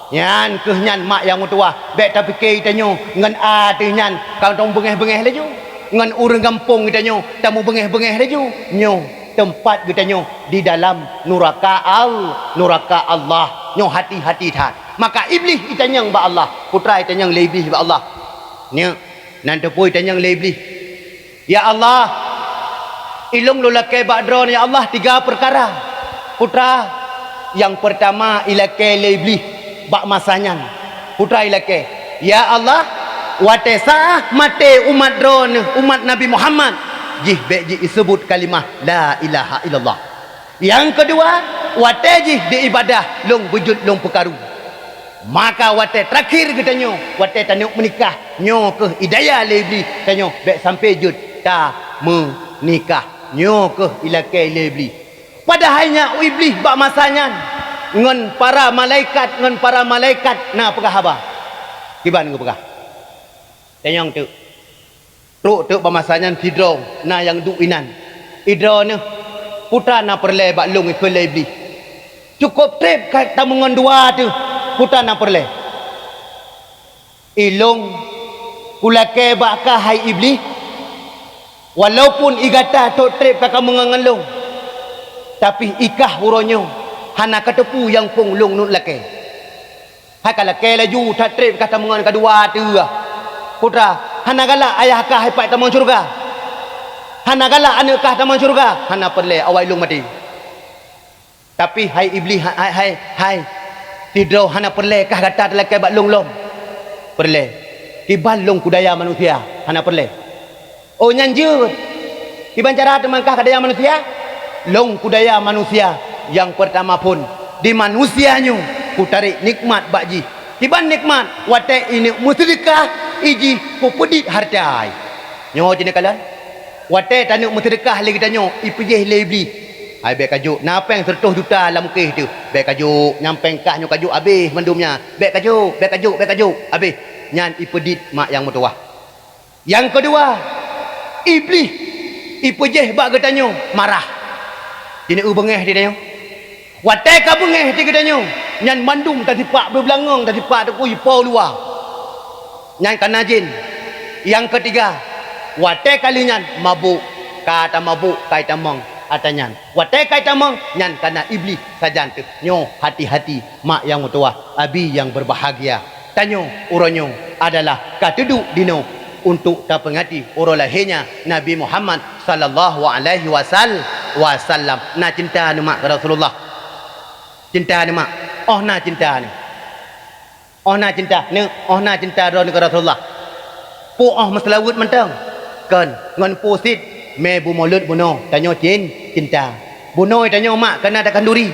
Nyan kheueh nyan mak nyang meutuwah, bék tapike tanyoe ngon a teuh nyan ka tamubeungéh-beungéh laju. Ngon ureuëng gampông geutanyoe tamubeungéh-beungéh laju. Nyoe teumpat geutanyoe di dalam nuraka Al-, nuraka Allah. Nyoe hati-hati that. Maka Iblih itanyong bak Allah, putra itanyong lé Iblih bak Allah. Nyoe, nan teupeu itanyong lé Iblih. Ya Allah, ilôn lôn lakée bak Droeneuh ya Allah tiga peukara. Putra, nyang peurtama ilakée lé Iblih bak masa nyan. Putra ilakée, "Ya Allah, watée saát maté umat Droeneuh, umat Nabi Muhammad, jih bék jiseubut kalimah la ilaha illallah." Nyang keudua, watée jih di ibadah lôn beujeuet lôn peukaru. Maka watée teurakhier geutanyoe, watée taneuk meunikah, nyoe kheueh idaya lé Iblih tanyoe bék sampoe jeuet tameunikah. Nyoe kheueh ilakée lé Iblih. Padahai nyan Iblih bak masa nyan ngon para malaikat, ngon para malaikat na peugah haba. Kiban geupeugah. Tanyong teuk. Trok teuk bak masa nyan sidroe na nyang duek inan. Idroeneuh, putra na peureulée bak lôn ikheun lé Iblih. Cukôp treb ka tameungon dua teuh, putra na peureulée. Ilôn kulakée bak kah hai Iblih, walaupun igata trok treb ka kameungon ngon lôn, tapi ikah uroe nyoe hana kateupeue nyang phon lôn neuk lakée. Hai ka lakée laju that treb ka tameungon ka dua teuh. Putra, hana galak ayah kah hai pat tamong syeuruga? Hana galak aneuëk kah tamong syeuruga? Hana peureulée awai lôn maté. Tapi hai Iblih, hai, hai, hai, hai, sidroe hana peureulée kah gata talakée bak lôn lom? Peureulée. Kiban lôn kudaya manusia, hana peureulée. Oh nyan jeuet. Kiban cara teuma kah kudaya manusia? Lôn kudaya manusia nyang peurtama phon di manusia nyoe kutarek nikmat bak jih. Kiban nikmat, watée ineuk meuseudeukah, ijih kupeudit hareuta. Nyoe jeuet neukalon. Watée taneuk meuseudeukah lé geutanyoe, ipeujéh lé Iblih. Hai bék kajok, na péng seureutôh juta lam kéh teuh. Bék kajok, nyang péng kah nyoe kajok habéh mandum nyan. Bék kajok, bék kajok, bék kajok, habéh. Nyan ipeudit mak nyang meutuwah. Nyang keudua, Iblih ipeujéh bak geutanyoe marah. Jeuet neubeungéh di tanyoe. Watée ka beungéh di geutanyoe, nyan mandum tasipak beubeulangong, tasipak teukui po luwa. Nyan kana jén. Nyang keutiga, watée ka lheueh nyan mabök, ka tamabök, ka itamong. Ata nyan, watée ka itamong, nyan kana Iblih sajan teuh. Nyoe hati-hati, mak nyang meutuwah, abi nyang berbahagia. Tanyoe uroe nyoe adalah ka teuduek dinoe untuk tapeungati uroe lahé nya Nabi Muhammad sallallahu alaihi wasal-, wasallam. Na cinta neuh mak keu Rasulullah? Cinta neuh mak? Oh na cinta neuh. Oh na cinta, neuk, oh na cinta droeneuh keu Rasulullah. Peue oh meuseulaweuet mantong? Kon, ngon peue cit? Mé bu mulod bunoe, tanyoe cin-, cinta. Bunoe tanyoe mak, kana takanduri.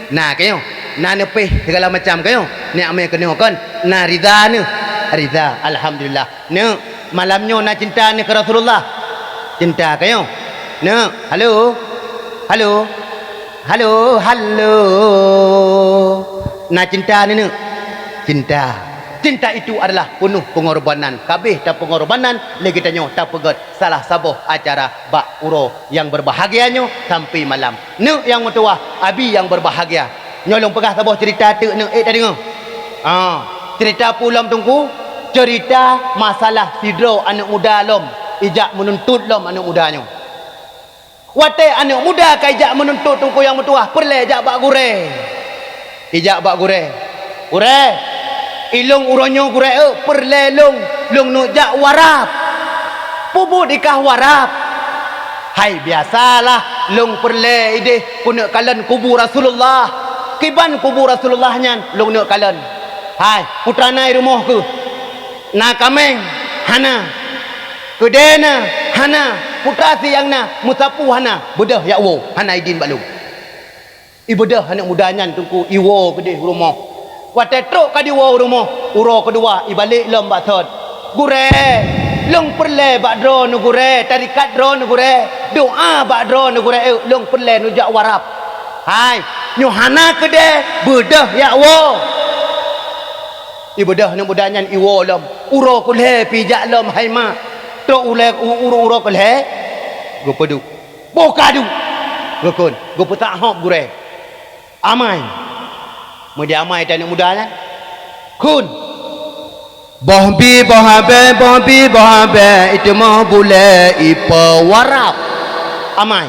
Na keunoe, na neupéh segala macam keunoe. Neuk mé keunoe kon, na riza neuh. Riza, alhamdulillah. Neuk, malam nyoe na cinta neuh keu Rasulullah? Cinta keunoe. Neuk, halo. Halo. Halo, halo. Na cinta neuh neuk? Cinta. Cinta itu adalah peunoh peungorbanan. Ka abéh tapeungorbanan, lé geutanyoe tapeugét salah saboh acara bak uroe nyang berbahagia nyoe sampai malam. Neuk nyang meutuwah, abi nyang berbahagia. Nyoe lôn peugah saboh ceurita teuk neuk, ék tadeungoe. Ah, ceurita peue lom Teungku? Ceurita masalah sidroe aneuëk muda lom, ijak meununtut lom aneuëk muda nyoe. Watée aneuëk muda ka ijak meununtut Teungku nyang meutuwah, peureulée jak bak gurée. Ijak bak gurée. "Gurée, ilôn uroe nyoe gurée eu, peureulée lôn, lôn neuk jak u Arab." "Peue buet ikah u Arab?" "Hai, biasalah, lôn peureulée ideh keuneuk kalon kubu Rasulullah. Kiban kubu Rasulullah nyan lôn neuk kalon." "Hai, peue na i rumoh keuh?" "Na kaméng?" "Hana." "Keudée na?" "Hana." "Peue si nyang na?" "Meusapeue hana, beudôh jak woe, hana idin bak lôn." Ibeudôh aneuëk muda nyan Teungku, iwoe keudeh u rumoh. Watée trok ka diwoe u rumoh, uroe keudua ibalek lom bak sot. "Gurée, lôn peureulée bak droeneuh gurée, tarekat droeneuh gurée, doá bak droeneuh gurée, eu, lôn peureulée neujak u Arab." "Hai, nyoe hana keudée, beudôh jak woe." Ibeudôh aneuëk muda nyan iwoe lom. Uroe keulhée pih ijak lom hai mak. Trok ulée u-, u-, uroe keulhée, geupeuduek. "Boh ka duek!" geukheun, geupeutak hôb gurée. "Amai!" Meudiamai teuh aneuëk muda nyan. Kheun, "Boh bi boh abée, boh bi boh abée, iteumoh bulée ipo u Arab." "Amai!"